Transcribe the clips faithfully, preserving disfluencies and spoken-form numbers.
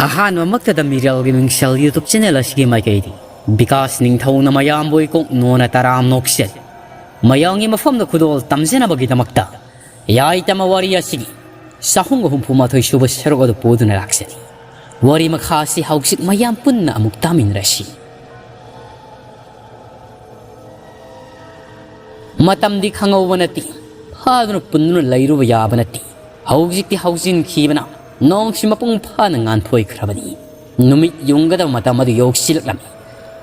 ꯑꯍꯥꯟꯕꯃꯛꯇꯗ ꯃꯤꯔꯦꯜꯒꯤ ꯃꯤꯡꯁꯦꯜ YouTube channel ꯑꯁꯤꯒꯤ ꯃꯥꯏꯀꯩꯗꯤ ꯕꯤꯀꯥꯁ ꯅꯤꯡꯊꯧꯅ ꯃꯌꯥꯝꯕꯨ ꯏꯀꯣꯛ ꯅꯣꯅ ꯇꯔꯥꯝ ꯅꯣꯛꯆꯔꯤ꯫ ꯃꯌꯥꯝꯒꯤ ꯃꯐꯝꯗ ꯈꯨꯗꯣꯜ ꯇꯝꯖꯅꯕꯒꯤꯗꯃꯛꯇ ꯌꯥꯏꯇꯃ ꯋꯥꯔꯤ ꯑꯁꯤꯒꯤ ꯆꯍꯨꯝꯒ ꯍꯨꯝꯐꯨ ꯃꯥꯊꯣꯏ ꯁꯨꯕ ꯁꯔꯨꯛ ꯑꯗꯨ ꯄꯨꯗꯨꯅ ꯂꯥꯛꯆꯔꯤ꯫ ꯋꯥꯔꯤ ꯃꯈꯥ ꯑꯁꯤ ꯍꯧꯖꯤꯛ ꯃꯌꯥꯝ ꯄꯨꯟꯅ ꯑꯃꯨꯛ ꯇꯥꯃꯤꯟꯅꯔꯁꯤ꯫ ꯃꯇꯝꯗꯤ ꯈꯪꯍꯧꯕ ꯅꯠꯇꯦ, ꯐꯥꯗꯨꯅ ꯄꯨꯟꯗꯨꯅ ꯂꯩꯔꯨꯕ ꯌꯥꯕ ꯅꯠꯇꯦ꯫ ꯍꯧꯖꯤꯛꯇꯤ ꯍꯧꯖꯤꯟꯈꯤꯕꯅ ꯅꯣꯡꯁꯤ ꯃꯄꯨꯡ ꯐꯥꯅ ꯉꯥꯟꯊꯣꯏꯈ꯭ꯔꯕꯅꯤ꯫ ꯅꯨꯃꯤꯠ ꯌꯨꯡꯒꯗꯕ ꯃꯇꯝ ꯑꯗꯨ ꯌꯧꯁꯤꯜꯂꯛꯂꯝꯃꯤ꯫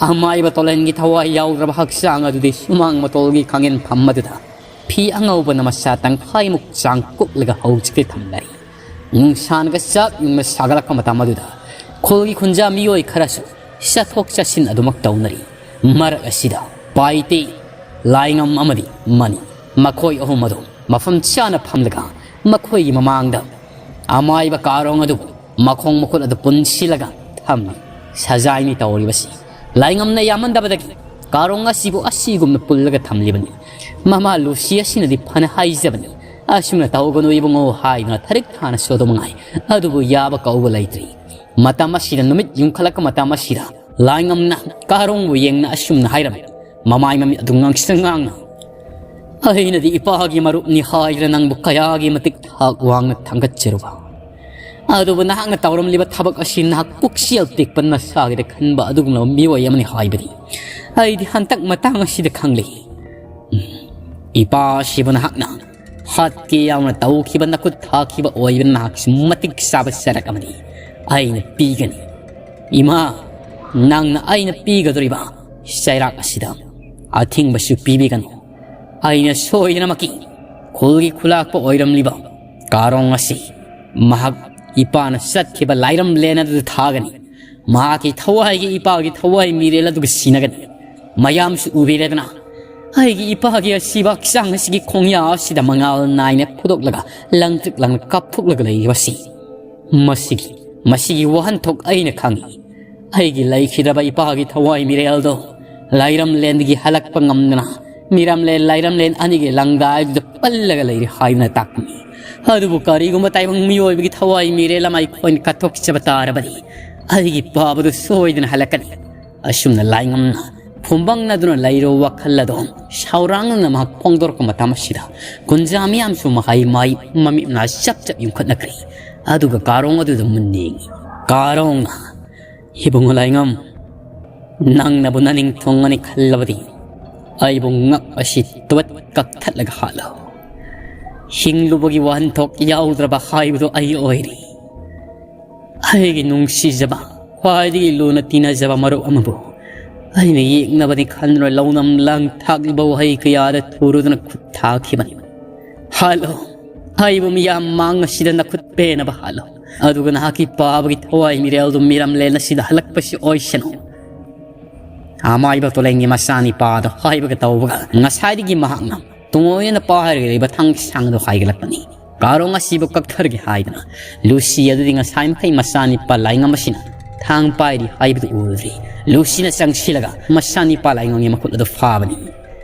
ꯑꯃꯥꯏꯕ ꯇꯣꯂꯦꯟꯒꯤ ꯊꯋꯥꯏ ꯌꯥꯎꯗ꯭ꯔꯕ ꯍꯛꯆꯥꯡ ꯑꯗꯨꯗꯤ ꯁꯨꯃꯥꯡ ꯃꯇꯣꯜꯒꯤ ꯈꯥꯡꯉꯦꯟꯐꯝ ꯑꯗꯨꯗ ꯐꯤ ꯑꯉꯧꯕꯅ ꯃꯁꯥ ꯇꯪꯈꯥꯏꯃꯨꯛ ꯆꯥꯡ ꯀꯨꯞꯂꯒ ꯍꯧꯖꯤꯛꯇꯤ ꯊꯝꯂꯔꯤ꯫ ꯅꯨꯡꯁꯥꯅꯒ ꯆꯥꯛ ꯌꯨꯡꯅ ꯁꯥꯒꯠꯂꯛꯄ ꯃꯇꯝ ꯑꯗꯨꯗ ꯈꯨꯜꯒꯤ ꯈꯨꯟꯖꯥ ꯃꯤꯑꯣꯏ ꯈꯔꯁꯨ ꯆꯠꯊꯣꯛ ꯆꯠꯁꯤꯟ ꯑꯗꯨꯃꯛ ꯇꯧꯅꯔꯤ꯫ ꯃꯔꯛ ꯑꯁꯤꯗ ꯄꯥꯏꯇꯦ, ꯂꯥꯏꯉꯝ ꯑꯃꯗꯤ ꯃꯅꯤ, ꯃꯈꯣꯏ ꯑꯍꯨꯝ ꯑꯗꯨ ꯃꯐꯝ ꯆꯥꯅ ꯐꯝꯂꯒ ꯃꯈꯣꯏꯒꯤ ꯃꯃꯥꯡꯗ ꯑꯃꯥꯏꯕ ꯀꯥꯔꯣꯡ ꯑꯗꯨꯕꯨ ꯃꯈꯣꯡ ꯃꯈꯨꯠ ꯑꯗꯨ ꯄꯨꯟꯁꯤꯜꯂꯒ ꯊꯝꯃꯤ꯫ ꯁꯖꯥꯏꯅꯤ ꯇꯧꯔꯤꯕꯁꯤ꯫ ꯂꯥꯏꯉꯝꯅ ꯌꯥꯝꯃꯟꯗꯕꯗꯒꯤ ꯀꯥꯔꯣꯡ ꯑꯁꯤꯕꯨ ꯑꯁꯤꯒꯨꯝꯅ ꯄꯨꯜꯂꯒ ꯊꯝꯂꯤꯕꯅꯤ꯫ ꯃꯃꯥ ꯂꯨꯁꯤ ꯑꯁꯤꯅꯗꯤ ꯐꯅ ꯍꯥꯏꯖꯕꯅꯤ, "ꯑꯁꯨꯝꯅ ꯇꯧꯒꯅꯨ ꯏꯕꯨꯡꯉꯣ" ꯍꯥꯏꯗꯨꯅ ꯊꯔꯤꯛ ꯊꯥꯅ ꯁꯣꯗꯣ ꯃꯉꯥꯏ꯫ ꯑꯗꯨꯕꯨ ꯌꯥꯕ ꯀꯧꯕ ꯂꯩꯇ꯭ꯔꯤ꯫ ꯃꯇꯝ ꯑꯁꯤꯗ, ꯅꯨꯃꯤꯠ ꯌꯨꯡꯈꯠꯂꯛꯄ ꯃꯇꯝ ꯑꯁꯤꯗ, ꯂꯥꯏꯉꯝꯅ ꯀꯥꯔꯣꯡꯕꯨ ꯌꯦꯡꯅ ꯑꯁꯨꯝꯅ ꯍꯥꯏꯔꯝꯃꯤ, ꯃꯃꯥꯏ ꯃꯃꯤꯠ ꯑꯗꯨ ꯉꯥꯡꯁꯪ ꯉꯥꯡꯅ, "ꯑꯩꯅꯗꯤ ꯏꯄꯥꯒꯤ ꯃꯔꯨꯞꯅꯤ ꯍꯥꯏꯗꯨꯅ ꯅꯪꯕꯨ ꯀꯌꯥꯒꯤ ꯃꯇꯤꯛ ꯊꯥꯛ ꯋꯥꯡꯅ ꯊꯥꯡꯒꯠꯆꯔꯨꯕ, ꯑꯗꯨꯕꯨ ꯅꯍꯥꯛꯅ ꯇꯧꯔꯝꯂꯤꯕ ꯊꯕꯛ ꯑꯁꯤ ꯅꯍꯥꯛ ꯄꯨꯛꯆꯦꯜ ꯄꯤꯛꯄ ꯅꯁꯥꯒꯤꯗ ꯈꯟꯕ ꯑꯗꯨꯒꯨꯝꯂꯕ ꯃꯤꯑꯣꯏ ꯑꯃꯅꯤ ꯍꯥꯏꯕꯗꯤ ꯑꯩꯗꯤ ꯍꯟꯗꯛ ꯃꯇꯥꯡ ꯑꯁꯤꯗ ꯈꯪꯂꯦ꯫ ꯎꯝ, ꯏꯄꯥ ꯑꯁꯤꯕꯨ ꯅꯍꯥꯛꯅ ꯍꯥꯠꯀꯦ ꯌꯥꯎꯅ ꯇꯧꯈꯤꯕ ꯅꯈꯨꯠ ꯊꯥꯈꯤꯕ ꯑꯣꯏꯕ ꯅꯍꯥꯛꯁꯨ ꯃꯇꯤꯛ ꯆꯥꯕ ꯆꯩꯔꯥꯛ ꯑꯃꯗꯤ ꯑꯩꯅ ꯄꯤꯒꯅꯤ꯫ ꯏꯃꯥ, ꯅꯪꯅ ꯑꯩꯅ ꯄꯤꯒꯗꯧꯔꯤꯕ ꯆꯩꯔꯥꯛ ꯑꯁꯤꯗ ꯑꯊꯤꯡꯕꯁꯨ ꯄꯤꯕꯤꯒꯅꯨ꯫ ꯑꯩꯅ ꯁꯣꯏꯗꯅꯃꯛꯀꯤ ꯈꯨꯜꯒꯤ ꯈꯨꯂꯥꯛꯄ ꯑꯣꯏꯔꯝꯂꯤꯕ ꯀꯥꯔꯣꯡ ꯑꯁꯤ ꯃꯍꯥꯛ ꯏꯄꯥꯅ ꯆꯠꯈꯤꯕ ꯂꯥꯏꯔꯝꯂꯦꯟ ꯑꯗꯨꯗ ꯊꯥꯒꯅꯤ꯫ ꯃꯍꯥꯛꯀꯤ ꯊꯋꯥꯏꯒꯤ ꯏꯄꯥꯒꯤ ꯊꯋꯥꯏ ꯃꯤꯔꯦꯜ ꯑꯗꯨꯒ ꯁꯤꯟꯅꯒꯅꯤ꯫ ꯃꯌꯥꯝꯁꯨ ꯎꯕꯤꯔꯦꯗꯅ, ꯑꯩꯒꯤ ꯏꯄꯥꯒꯤ ꯑꯁꯤꯕ ꯍꯛꯆꯥꯡ ꯑꯁꯤꯒꯤ ꯈꯣꯡꯌꯥ ꯑꯁꯤꯗ ꯃꯉꯥꯜ ꯅꯥꯏꯅ ꯐꯨꯗꯣꯛꯂꯒ ꯂꯪꯇ꯭ꯔꯤꯛ ꯂꯪꯅ ꯀꯥꯞꯊꯣꯛꯂꯒ ꯂꯩꯔꯤꯕꯁꯤ꯫ ꯃꯁꯤꯒꯤ, ꯃꯁꯤꯒꯤ ꯋꯥꯍꯟꯊꯣꯛ ꯑꯩꯅ ꯈꯪꯏ꯫ ꯑꯩꯒꯤ ꯂꯩꯈꯤꯗ꯭ꯔꯕ ꯏꯄꯥꯒꯤ ꯊꯋꯥꯏ ꯃꯤꯔꯦꯜꯗꯣ ꯂꯥꯏꯔꯝꯂꯦꯟꯗꯒꯤ ꯍꯜꯂꯛꯄ ꯉꯝꯗꯅ ꯃꯤꯔꯝꯂꯦꯟ ꯂꯥꯏꯔꯝꯂꯦꯟ ꯑꯅꯤꯒꯤ ꯂꯪꯗꯥꯏꯗꯨꯗ ꯄꯜꯂꯒ ꯂꯩꯔꯤ ꯍꯥꯏꯗꯨꯅ ꯇꯥꯛꯄꯅꯤ꯫ ꯑꯗꯨꯕꯨ ꯀꯔꯤꯒꯨꯝꯕ ꯇꯥꯏꯕꯪ ꯃꯤꯑꯣꯏꯕꯒꯤ ꯊꯋꯥꯏ ꯃꯤꯔꯦꯜ ꯑꯃ ꯑꯩꯈꯣꯏꯅ ꯀꯠꯊꯣꯛꯆꯕ ꯇꯥꯔꯕꯗꯤ, ꯑꯩꯒꯤ ꯄꯥꯕꯗꯨ ꯁꯣꯏꯗꯅ ꯍꯜꯂꯛꯀꯅꯤ꯫ ꯑꯁꯨꯝꯅ ꯂꯥꯏꯉꯝꯅ ꯐꯨꯝꯕꯪꯅꯗꯨꯅ ꯂꯩꯔꯨ ꯋꯥꯈꯜ ꯑꯗꯣ ꯁꯥꯎꯔꯥꯡꯅꯅ ꯃꯍꯥꯛ ꯐꯣꯡꯗꯣꯔꯛꯄ ꯃꯇꯝ ꯑꯁꯤꯗ, ꯀꯨꯟꯖꯥ ꯃꯤꯌꯥꯝꯁꯨ ꯃꯍꯩ ꯃꯍꯩ ꯃꯃꯤꯠ ꯃꯅꯥ ꯆꯞ ꯆꯞ ꯌꯨꯡꯈꯠꯅꯈ꯭ꯔꯦ꯫ ꯑꯗꯨꯒ ꯀꯥꯔꯣꯡ ꯑꯗꯨꯗ ꯃꯨꯟꯅ ꯌꯦꯡꯉꯤ꯫ ꯀꯥꯔꯣꯡꯅ, "ꯏꯕꯨꯡꯉꯣ ꯂꯥꯏꯉꯝ, ꯅꯪꯅꯕꯨ ꯅꯅꯤꯡ ꯊꯨꯡꯉꯅꯤ ꯈꯜꯂꯕꯗꯤ ꯑꯩꯕꯨ ꯉꯛ ꯑꯁꯤ ꯇꯨꯋꯠ ꯀꯛꯊꯠꯂꯒ ꯍꯥꯠꯂꯣ꯫ ꯍꯤꯡꯂꯨꯕꯒꯤ ꯋꯥꯍꯟꯊꯣꯛ ꯌꯥꯎꯗ꯭ꯔꯕ ꯍꯥꯏꯕꯗꯨ ꯑꯩ ꯑꯣꯏꯔꯤ꯫ ꯑꯩꯒꯤ ꯅꯨꯡꯁꯤꯖꯕ, ꯈ꯭ꯋꯥꯏꯗꯒꯤ ꯂꯨꯅ ꯇꯤꯟꯅꯖꯕ ꯃꯔꯨꯞ ꯑꯃꯕꯨ ꯑꯩꯅ ꯌꯦꯛꯅꯕꯗꯤ ꯈꯟꯗꯨꯅ ꯂꯧꯅꯝ ꯂꯥꯡ ꯊꯥꯛꯂꯤꯕ ꯋꯥꯍꯩ ꯀꯌꯥꯗ ꯊꯨꯔꯨꯗꯨꯅ ꯈꯨꯠ ꯊꯥꯈꯤꯕꯅꯤ꯫ ꯍꯥꯠꯂꯣ, ꯑꯩꯕꯨ ꯃꯤꯌꯥꯝ ꯃꯥꯡ ꯑꯁꯤꯗ ꯅꯈꯨꯠ ꯄꯦꯟꯅꯕ ꯍꯥꯠꯂꯣ꯫ ꯑꯗꯨꯒ ꯅꯍꯥꯛꯀꯤ ꯄꯥꯕꯒꯤ ꯊꯋꯥꯏ ꯃꯤꯔꯦꯜꯗꯨ ꯃꯤꯔꯝꯂꯦꯟ ꯑꯁꯤꯗ ꯍꯜꯂꯛꯄꯁꯤ ꯑꯣꯏꯁꯅꯨ"꯫ ꯑꯃꯥꯏꯕ ꯇꯣꯂꯦꯟꯒꯤ ꯃꯆꯥꯅꯤꯄꯥꯗꯣ ꯍꯥꯏꯕꯒ ꯇꯧꯕꯒ ꯉꯁꯥꯏꯗꯒꯤ ꯃꯍꯥꯛꯅ ꯇꯨꯡꯑꯣꯏꯅꯅ ꯄꯥꯏꯔꯒ ꯂꯩꯕ ꯊꯥꯡꯁꯥꯡꯗꯣ ꯍꯥꯏꯒꯠꯂꯛꯄꯅꯤ꯫ ꯀꯥꯔꯣꯡ ꯑꯁꯤꯕꯨ ꯀꯛꯊꯔꯒꯦ ꯍꯥꯏꯗꯅ ꯂꯨꯁꯤ ꯑꯗꯨꯗꯤ ꯉꯁꯥꯏ ꯃꯈꯩ ꯃꯆꯥꯅꯤꯄꯥ ꯂꯥꯏꯉꯝ ꯑꯁꯤꯅ ꯊꯥꯡ ꯄꯥꯏꯔꯤ ꯍꯥꯏꯕꯗꯨ ꯎꯔꯨꯗ꯭ꯔꯤ꯫ ꯂꯨꯁꯤꯅ ꯆꯪꯁꯤꯜꯂꯒ ꯃꯆꯥꯅꯤꯄꯥ ꯂꯥꯏꯉꯝꯒꯤ ꯃꯈꯨꯠ ꯑꯗꯨ ꯐꯥꯕꯅꯤ꯫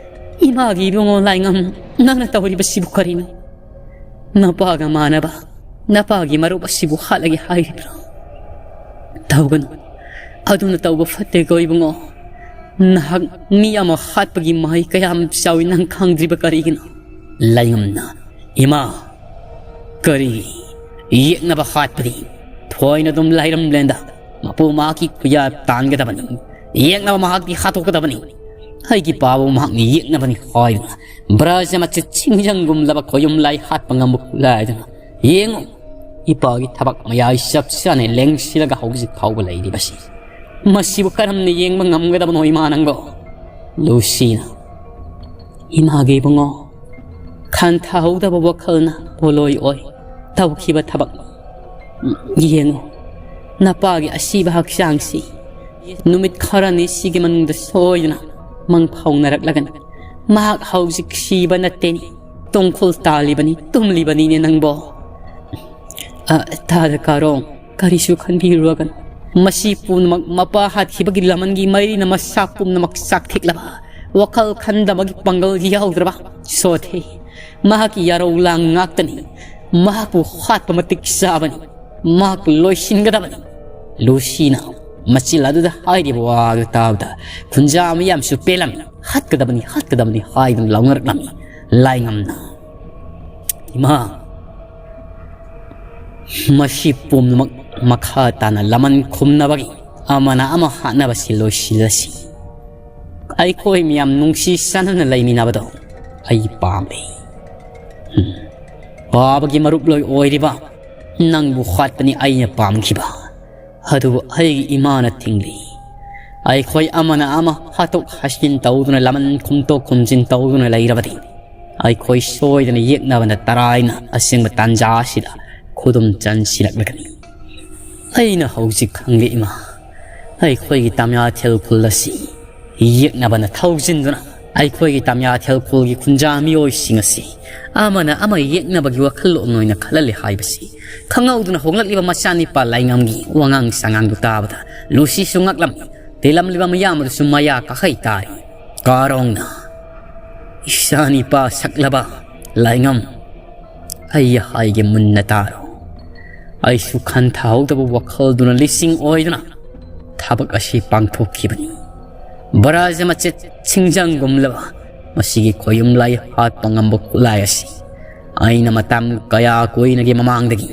"ꯏꯃꯥꯒꯤ ꯏꯕꯨꯡꯉꯣ ꯂꯥꯏꯉꯝ, ꯅꯪꯅ ꯇꯧꯔꯤꯕꯁꯤꯕꯨ ꯀꯔꯤꯅꯣ? ꯅꯄꯥꯒ ꯃꯥꯟꯅꯕ ꯅꯄꯥꯒꯤ ꯃꯔꯨꯞ ꯑꯁꯤꯕꯨ ꯍꯥꯠꯂꯒꯦ ꯍꯥꯏꯔꯤꯕ꯭ꯔꯣ? ꯇꯧꯒꯅꯨ, ꯑꯗꯨꯅ ꯇꯧꯕ ꯐꯠꯇꯦꯀꯣ ꯏꯕꯨꯡꯉꯣ꯫ ꯅꯍꯥꯛ ꯃꯤ ꯑꯃ ꯍꯥꯠꯄꯒꯤ ꯃꯍꯩ ꯀꯌꯥꯝ ꯆꯥꯎꯏ ꯅꯪ ꯈꯪꯗ꯭ꯔꯤꯕ ꯀꯔꯤꯒꯤꯅꯣ?" ꯂꯥꯏꯉꯝꯅ, "ꯏꯃꯥ, ꯀꯔꯤ? ꯌꯦꯛꯅꯕ ꯍꯥꯠꯄꯗꯤ ꯊꯣꯏꯅ ꯑꯗꯨꯝ ꯂꯥꯏꯔꯝꯂꯦꯟꯗ ꯃꯄꯨ ꯃꯍꯥꯛꯀꯤ ꯈꯨꯌꯥ ꯇꯥꯟꯒꯗꯕꯅꯤ꯫ ꯌꯦꯛꯅꯕ ꯃꯍꯥꯛꯇꯤ ꯍꯥꯠꯇꯣꯛꯀꯗꯕꯅꯤ꯫ ꯑꯩꯒꯤ ꯄꯥꯕꯨ ꯃꯍꯥꯛꯅ ꯌꯦꯛꯅꯕꯅꯤ ꯍꯥꯏꯗꯨꯅ ꯕ꯭ꯔꯖ ꯃꯆꯨ ꯆꯤꯡꯖꯪꯒꯨꯝꯂꯕ ꯈꯣꯌꯨꯝ ꯂꯥꯏ ꯍꯥꯠꯄ ꯉꯝꯕ ꯈꯨꯠꯂꯥꯏꯗꯨꯅ ꯌꯦꯡꯉꯨ, ꯏꯄꯥꯒꯤ ꯊꯕꯛ ꯃꯌꯥꯏ ꯆꯞ ꯆꯥꯅ ꯂꯦꯡꯁꯤꯜꯂꯒ ꯍꯧꯖꯤꯛ ꯐꯥꯎꯕ ꯂꯩꯔꯤꯕꯁꯤ꯫ ꯃꯁꯤꯕꯨ ꯀꯔꯝꯅ ꯌꯦꯡꯕ ꯉꯝꯒꯗꯕꯅꯣ ꯏꯃꯥ ꯅꯪꯕꯣ?" ꯂꯨꯁꯤꯅ, "ꯏꯃꯥꯒꯤ ꯏꯕꯨꯡꯉꯣ, ꯈꯟꯊꯍꯧꯗꯕ ꯋꯥꯈꯜꯅ ꯄꯣꯂꯣꯏ ꯑꯣꯏ ꯇꯧꯈꯤꯕ ꯊꯕꯛ꯫ ꯌꯦꯡꯉꯨ, ꯅꯄꯥꯒꯤ ꯑꯁꯤꯕ ꯍꯛꯆꯥꯡꯁꯤ ꯅꯨꯃꯤꯠ ꯈꯔꯅꯤ ꯁꯤꯒꯤ ꯃꯅꯨꯡꯗ ꯁꯣꯏꯗꯅ ꯃꯪꯐꯥꯎꯅꯔꯛꯂꯒꯅꯤ꯫ ꯃꯍꯥꯛ ꯍꯧꯖꯤꯛ ꯁꯤꯕ ꯅꯠꯇꯦꯅꯦ, ꯇꯣꯡꯈꯨꯜ ꯇꯥꯜꯂꯤꯕꯅꯤ, ꯇꯨꯝꯂꯤꯕꯅꯤꯅꯦ ꯅꯪꯕꯣ꯫ ꯑ, ꯇꯥꯗ ꯀꯥꯔꯣꯡ, ꯀꯔꯤꯁꯨ ꯈꯟꯕꯤꯔꯨꯔꯒꯅꯨ꯫ ꯃꯁꯤ ꯄꯨꯝꯅꯃꯛ ꯃꯄꯥ ꯍꯥꯠꯈꯤꯕꯒꯤ ꯂꯃꯟꯒꯤ ꯃꯩꯔꯤꯅ ꯃꯁꯥ ꯄꯨꯝꯅꯃꯛ ꯆꯥꯛꯊꯦꯛꯂꯕ, ꯋꯥꯈꯜ ꯈꯟꯗꯕꯒꯤ ꯄꯥꯡꯒꯜ ꯌꯥꯎꯗ꯭ꯔꯕ ꯁꯣꯊꯦ꯫ ꯃꯍꯥꯛꯀꯤ ꯌꯥꯔꯧ ꯂꯥꯡ ꯉꯥꯛꯇꯅꯤ꯫ ꯃꯍꯥꯛꯄꯨ ꯍꯥꯠꯄ ꯃꯇꯤꯛ ꯆꯥꯕꯅꯤ꯫ ꯃꯍꯥꯛꯄꯨ ꯂꯣꯏꯁꯤꯟꯒꯗꯕꯅꯤ꯫ ꯂꯨꯁꯤꯅ ꯃꯆꯤꯜ ꯑꯗꯨꯗ ꯍꯥꯏꯔꯤꯕ ꯋꯥ ꯑꯗꯨ ꯇꯥꯕꯗ ꯈꯨꯟꯖꯥ ꯃꯤꯌꯥꯝꯁꯨ ꯄꯦꯜꯂꯝꯃꯤ꯫ "ꯍꯥꯠꯀꯗꯕꯅꯤ, ꯍꯥꯠꯀꯗꯕꯅꯤ" ꯍꯥꯏꯗꯨꯅ ꯂꯥꯎꯅꯔꯛꯂꯝꯃꯤ꯫ ꯂꯥꯏꯉꯝꯅ, "ꯏꯃꯥ, ꯃꯁꯤ ꯄꯨꯝꯅꯃꯛ ꯃꯈꯥ ꯇꯥꯅ ꯂꯃꯟ ꯈꯨꯝꯅꯕꯒꯤ ꯑꯃꯅ ꯑꯃ ꯍꯥꯠꯅꯕꯁꯤ ꯂꯣꯏꯁꯤꯜꯂꯁꯤ꯫ ꯑꯩꯈꯣꯏ ꯃꯌꯥꯝ ꯅꯨꯡꯁꯤ ꯆꯥꯟꯅꯅ ꯂꯩꯃꯤꯟꯅꯕꯗꯣ ꯑꯩ ꯄꯥꯝꯃꯤ꯫ ꯎꯝ꯫ ꯄꯥꯕꯒꯤ ꯃꯔꯨꯞꯂꯣꯏ ꯑꯣꯏꯔꯤꯕ ꯅꯪꯕꯨ ꯍꯥꯠꯄꯅꯤ ꯑꯩꯅ ꯄꯥꯝꯈꯤꯕ꯫ ꯑꯗꯨꯕꯨ ꯑꯩꯒꯤ ꯏꯃꯥꯅ ꯊꯤꯡꯂꯤ꯫ ꯑꯩꯈꯣꯏ ꯑꯃꯅ ꯑꯃ ꯍꯥꯠꯇꯣꯛ ꯍꯥꯠꯆꯤꯟ ꯇꯧꯗꯨꯅ, ꯂꯃꯟ ꯈꯨꯝꯇꯣꯛ ꯈꯨꯝꯖꯤꯟ ꯇꯧꯗꯨꯅ ꯂꯩꯔꯕꯗꯤ ꯑꯩꯈꯣꯏ ꯁꯣꯏꯗꯅ ꯌꯦꯛꯅꯕꯅ ꯇꯔꯥꯏꯅ ꯑꯁꯦꯡꯕ ꯇꯥꯟꯖꯥ ꯑꯁꯤꯗ ꯈꯨꯗꯨꯝ ꯆꯟꯁꯤꯜꯂꯛꯂꯒꯅꯤ꯫ ꯑꯩꯅ ꯍꯧꯖꯤꯛ ꯈꯪꯂꯦ, ꯏꯃꯥ꯫ ꯑꯩꯈꯣꯏꯒꯤ ꯇꯥꯃꯤꯌꯥꯊꯦꯜ ꯈꯨꯜ ꯑꯁꯤ ꯌꯦꯛꯅꯕꯅ ꯊꯧꯖꯤꯟꯗꯨꯅ ꯑꯩꯈꯣꯏꯒꯤ ꯇꯥꯃꯤꯌꯥꯊꯦꯜ ꯈꯨꯜꯒꯤ ꯈꯨꯟꯖꯥ ꯃꯤꯑꯣꯏꯁꯤꯡ ꯑꯁꯤ ꯑꯃꯅ ꯑꯃ ꯌꯦꯛꯅꯕꯒꯤ ꯋꯥꯈꯜꯂꯣꯟ ꯑꯣꯏꯅ ꯈꯜꯍꯜꯂꯦ ꯍꯥꯏꯕꯁꯤ ꯈꯪꯍꯧꯗꯅ ꯍꯣꯡꯂꯛꯂꯤꯕ ꯃꯆꯥꯅꯤꯄꯥ ꯂꯥꯏꯉꯝꯒꯤ ꯋꯥꯉꯥꯡ ꯁꯉꯥꯡꯗꯨ ꯇꯥꯕꯗ ꯂꯨꯁꯤꯁꯨ ꯉꯛꯂꯝꯃꯤ꯫ ꯇꯤꯜꯂꯝꯂꯤꯕ ꯃꯤꯌꯥꯝ ꯑꯗꯨꯁꯨ ꯃꯌꯥ ꯀꯥꯈꯩ ꯇꯥꯔꯤ꯫ ꯀꯥꯔꯣꯡꯅ, "ꯏꯆꯥꯅꯤꯄꯥ ꯁꯛꯂꯕ ꯂꯥꯏꯉꯝ, ꯑꯩ ꯍꯥꯏꯒꯦ ꯃꯨꯟꯅ ꯇꯥꯔꯣ꯫" ꯑꯩꯁꯨ ꯈꯟꯊꯍꯧꯗꯕ ꯋꯥꯈꯜꯗꯨꯅ ꯂꯤꯁꯤꯡ ꯑꯣꯏꯗꯨꯅ ꯊꯕꯛ ꯑꯁꯤ ꯄꯥꯡꯊꯣꯛꯈꯤꯕꯅꯤ꯫ ꯕꯔꯥꯖ ꯃꯆꯦꯠ ꯁꯤꯡꯖꯪꯒꯨꯝꯂꯕ ꯃꯁꯤꯒꯤ ꯈꯣꯌꯨꯝ ꯂꯥꯏ ꯍꯥꯠꯄ ꯉꯝꯕ ꯈꯨꯠꯂꯥꯏ ꯑꯁꯤ ꯑꯩꯅ ꯃꯇꯝ ꯀꯌꯥ ꯀꯨꯏꯅꯒꯤ ꯃꯃꯥꯡꯗꯒꯤ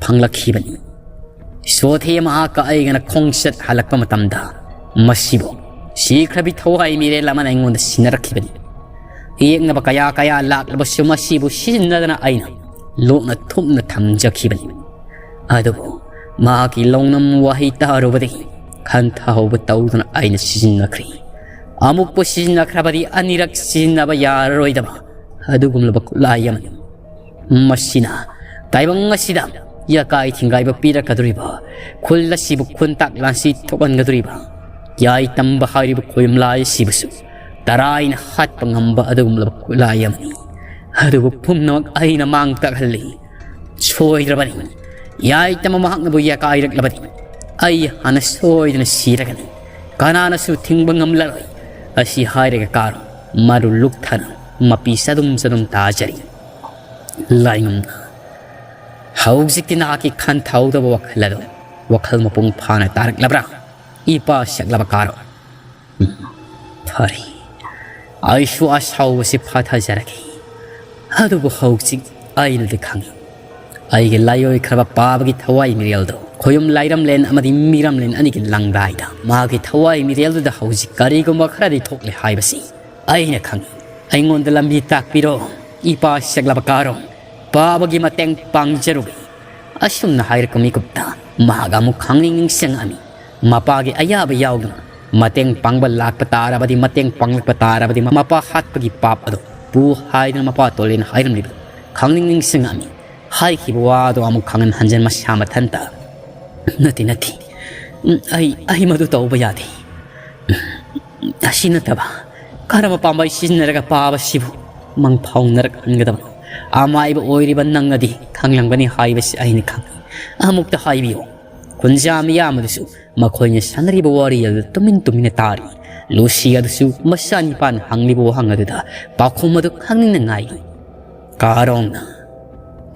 ꯐꯪꯂꯛꯈꯤꯕꯅꯤ꯫ ꯁꯣꯊꯦ ꯃꯍꯥꯛꯀ ꯑꯩꯒꯅ ꯈꯣꯡꯆꯠ ꯍꯜꯂꯛꯄ ꯃꯇꯝꯗ ꯃꯁꯤꯕꯨ ꯁꯤꯈ꯭ꯔꯕꯤ ꯊꯋꯥꯏ ꯃꯤꯔꯦꯜ ꯑꯃꯅ ꯑꯩꯉꯣꯟꯗ ꯁꯤꯟꯅꯔꯛꯈꯤꯕꯅꯤ꯫ ꯌꯦꯛꯅꯕ ꯀꯌꯥ ꯀꯌꯥ ꯂꯥꯛꯂꯕꯁꯨ ꯃꯁꯤꯕꯨ ꯁꯤꯖꯤꯟꯅꯗꯅ ꯑꯩꯅ ꯂꯣꯠꯅ ꯊꯨꯞꯅ ꯊꯝꯖꯈꯤꯕꯅꯤ꯫ ꯑꯗꯨꯕꯨ ꯃꯍꯥꯛꯀꯤ ꯂꯧꯅꯝ ꯋꯥꯍꯩ ꯇꯥꯔꯨꯕꯗꯒꯤ ꯈꯟꯊꯍꯧꯕ ꯇꯧꯗꯨꯅ ꯑꯩꯅ ꯁꯤꯖꯤꯟꯅꯈ꯭ꯔꯦ꯫ ꯑꯃꯨꯛꯄꯨ ꯁꯤꯖꯤꯟꯅꯈ꯭ꯔꯕꯗꯤ ꯑꯅꯤꯔꯛ ꯁꯤꯖꯤꯟꯅꯕ ꯌꯥꯔꯔꯣꯏꯗꯕ ꯑꯗꯨꯒꯨꯝꯂꯕ ꯈꯨꯠꯂꯥꯏ ꯑꯃꯅꯤ꯫ ꯃꯁꯤꯅ ꯇꯥꯏꯕꯪ ꯑꯁꯤꯗ ꯌꯥꯀꯥꯏ ꯊꯤꯡꯒꯥꯏꯕ ꯄꯤꯔꯛꯀꯗꯧꯔꯤꯕ, ꯈꯨꯜ ꯑꯁꯤꯕꯨ ꯈꯨꯟꯇꯥꯛ ꯂꯥꯟꯁꯤ ꯊꯣꯛꯍꯟꯒꯗꯧꯔꯤꯕ ꯌꯥꯏ ꯇꯝꯕ ꯍꯥꯏꯔꯤꯕ ꯈꯣꯌꯨꯝ ꯂꯥꯏ ꯑꯁꯤꯕꯨꯁꯨ ꯇꯔꯥꯏꯅ ꯍꯥꯠꯄ ꯉꯝꯕ ꯑꯗꯨꯒꯨꯝꯂꯕ ꯈꯨꯠꯂꯥꯏ ꯑꯃꯅꯤ꯫ ꯑꯗꯨꯕꯨ ꯄꯨꯝꯅꯃꯛ ꯑꯩꯅ ꯃꯥꯡ ꯇꯥꯛꯍꯜꯂꯤ꯫ ꯁꯣꯏꯗ꯭ꯔꯕꯅꯤ꯫ ꯌꯥꯏ ꯇꯝꯕ ꯃꯍꯥꯛꯅꯕꯨ ꯌꯥꯀꯥꯏꯔꯛꯂꯕꯗꯤ ꯑꯩ ꯍꯥꯟꯅ ꯁꯣꯏꯗꯅ ꯁꯤꯔꯒꯅꯤ꯫ ꯀꯅꯥꯅꯁꯨ ꯊꯤꯡꯕ ꯉꯝꯂꯔꯣꯏ꯫ ꯑꯁꯤ ꯍꯥꯏꯔꯒ ꯀꯥꯔꯣ ꯃꯔꯨ ꯂꯨꯛꯊꯅ ꯃꯄꯤ ꯆꯗꯨꯝ ꯆꯗꯨꯝ ꯇꯥꯖꯔꯤ꯫ ꯂꯥꯏꯉꯝꯅ, ꯍꯧꯖꯤꯛꯇꯤ ꯅꯍꯥꯛꯀꯤ ꯈꯟꯊꯍꯧꯗꯕ ꯋꯥꯈꯜ ꯑꯗꯨ ꯋꯥꯈꯜ ꯃꯄꯨꯡ ꯐꯥꯅ ꯇꯥꯔꯛꯂꯕ꯭ꯔꯥ, ꯏꯄꯥ ꯁꯛꯂꯕ ꯀꯥꯔꯣ? ꯎꯝ, ꯐꯔꯦ꯫ ꯑꯩꯁꯨ ꯑꯁꯥꯎꯕꯁꯤ ꯐꯥꯊꯖꯔꯒꯦ꯫ ꯑꯗꯨꯕꯨ ꯍꯧꯖꯤꯛ ꯑꯩꯅꯗꯤ ꯈꯪꯏ, ꯑꯩꯒꯤ ꯂꯥꯏꯑꯣꯏꯈ꯭ꯔꯕ ꯄꯥꯕꯒꯤ ꯊꯋꯥꯏ ꯃꯤꯔꯦꯜꯗꯣ ꯈꯣꯌꯨꯝ ꯂꯥꯏꯔꯝꯂꯦꯟ ꯑꯃꯗꯤ ꯃꯤꯔꯝꯂꯦꯟ ꯑꯅꯤꯒꯤ ꯂꯪꯗꯥꯏꯗ ꯃꯥꯒꯤ ꯊꯋꯥꯏ ꯃꯤꯔꯦꯜꯗꯨꯗ ꯍꯧꯖꯤꯛ ꯀꯔꯤꯒꯨꯝꯕ ꯈꯔꯗꯤ ꯊꯣꯛꯂꯦ ꯍꯥꯏꯕꯁꯤ ꯑꯩꯅ ꯈꯪꯏ꯫ ꯑꯩꯉꯣꯟꯗ ꯂꯝꯕꯤ ꯇꯥꯛꯄꯤꯔꯣ, ꯏꯄꯥ ꯁꯛꯂꯕ ꯀꯥꯔꯣ꯫ ꯄꯥꯕꯒꯤ ꯃꯇꯦꯡ ꯄꯥꯡꯖꯔꯨꯒꯦ꯫ ꯑꯁꯨꯝꯅ ꯍꯥꯏꯔꯛꯄ ꯃꯤꯀꯨꯞꯇ ꯃꯍꯥꯛ ꯑꯃꯨꯛ ꯈꯪꯅꯤꯡ ꯅꯤꯡꯁꯤꯡꯉꯛꯑꯃꯤ꯫ ꯃꯄꯥꯒꯤ ꯑꯌꯥꯕ ꯌꯥꯎꯗꯅ ꯃꯇꯦꯡ ꯄꯥꯡꯕ ꯂꯥꯛꯄ ꯇꯥꯔꯕꯗꯤ, ꯃꯇꯦꯡ ꯄꯥꯡꯂꯛꯄ ꯇꯥꯔꯕꯗꯤ ꯃꯄꯥ ꯍꯥꯠꯄꯒꯤ ꯄꯥꯞ ꯑꯗꯨ ꯄꯨ ꯍꯥꯏꯗꯨꯅ ꯃꯄꯥ ꯇꯣꯂꯦꯟ ꯍꯥꯏꯔꯝꯂꯤꯕꯗꯨ ꯈꯪꯅꯤꯡ ꯅꯤꯡꯁꯤꯡꯉꯛꯑꯃꯤ꯫ ꯍꯥꯏꯈꯤꯕ ꯋꯥꯗꯣ ꯑꯃꯨꯛ ꯈꯪꯍꯟ ꯍꯟꯖꯤꯟ ꯃꯁꯥ ꯃꯊꯟꯇ, "ꯅꯠꯇꯦ, ꯅꯠꯇꯦ꯫ ꯎꯝ, ꯑꯩ, ꯑꯩ ꯃꯗꯨ ꯇꯧꯕ ꯌꯥꯗꯦ꯫ ꯎꯝ, ꯑꯁꯤ ꯅꯠꯇꯕ ꯀꯔꯝꯕ ꯄꯥꯝꯕꯩ ꯁꯤꯖꯤꯟꯅꯔꯒ ꯄꯥꯕꯁꯤꯕꯨ ꯃꯪ ꯐꯥꯎꯅꯔꯛꯍꯟꯒꯗꯕꯅꯣ? ꯑꯃꯥꯏꯕ ꯑꯣꯏꯔꯤꯕ ꯅꯪꯅꯗꯤ ꯈꯪꯂꯝꯒꯅꯤ ꯍꯥꯏꯕꯁꯤ ꯑꯩꯅ ꯈꯪꯏ꯫ ꯑꯃꯨꯛꯇ ꯍꯥꯏꯕꯤꯌꯨ꯫" ꯀꯨꯟꯖꯥ ꯃꯤꯌꯥꯝ ꯑꯗꯨꯁꯨ ꯃꯈꯣꯏꯅ ꯁꯥꯟꯅꯔꯤꯕ ꯋꯥꯔꯤ ꯑꯗꯨ ꯇꯨꯃꯤꯟ ꯇꯨꯃꯤꯟꯅ ꯇꯥꯔꯤ꯫ ꯂꯨꯁꯤ ꯑꯗꯨꯁꯨ ꯃꯆꯥꯅꯤꯄꯥꯅ ꯍꯪꯂꯤꯕ ꯋꯥꯍꯪ ꯑꯗꯨꯗ ꯄꯥꯎꯈꯨꯝ ꯑꯗꯨ ꯈꯪꯅꯤꯡꯅ ꯉꯥꯏꯔꯤ꯫ ꯀꯥꯔꯣꯡꯅ,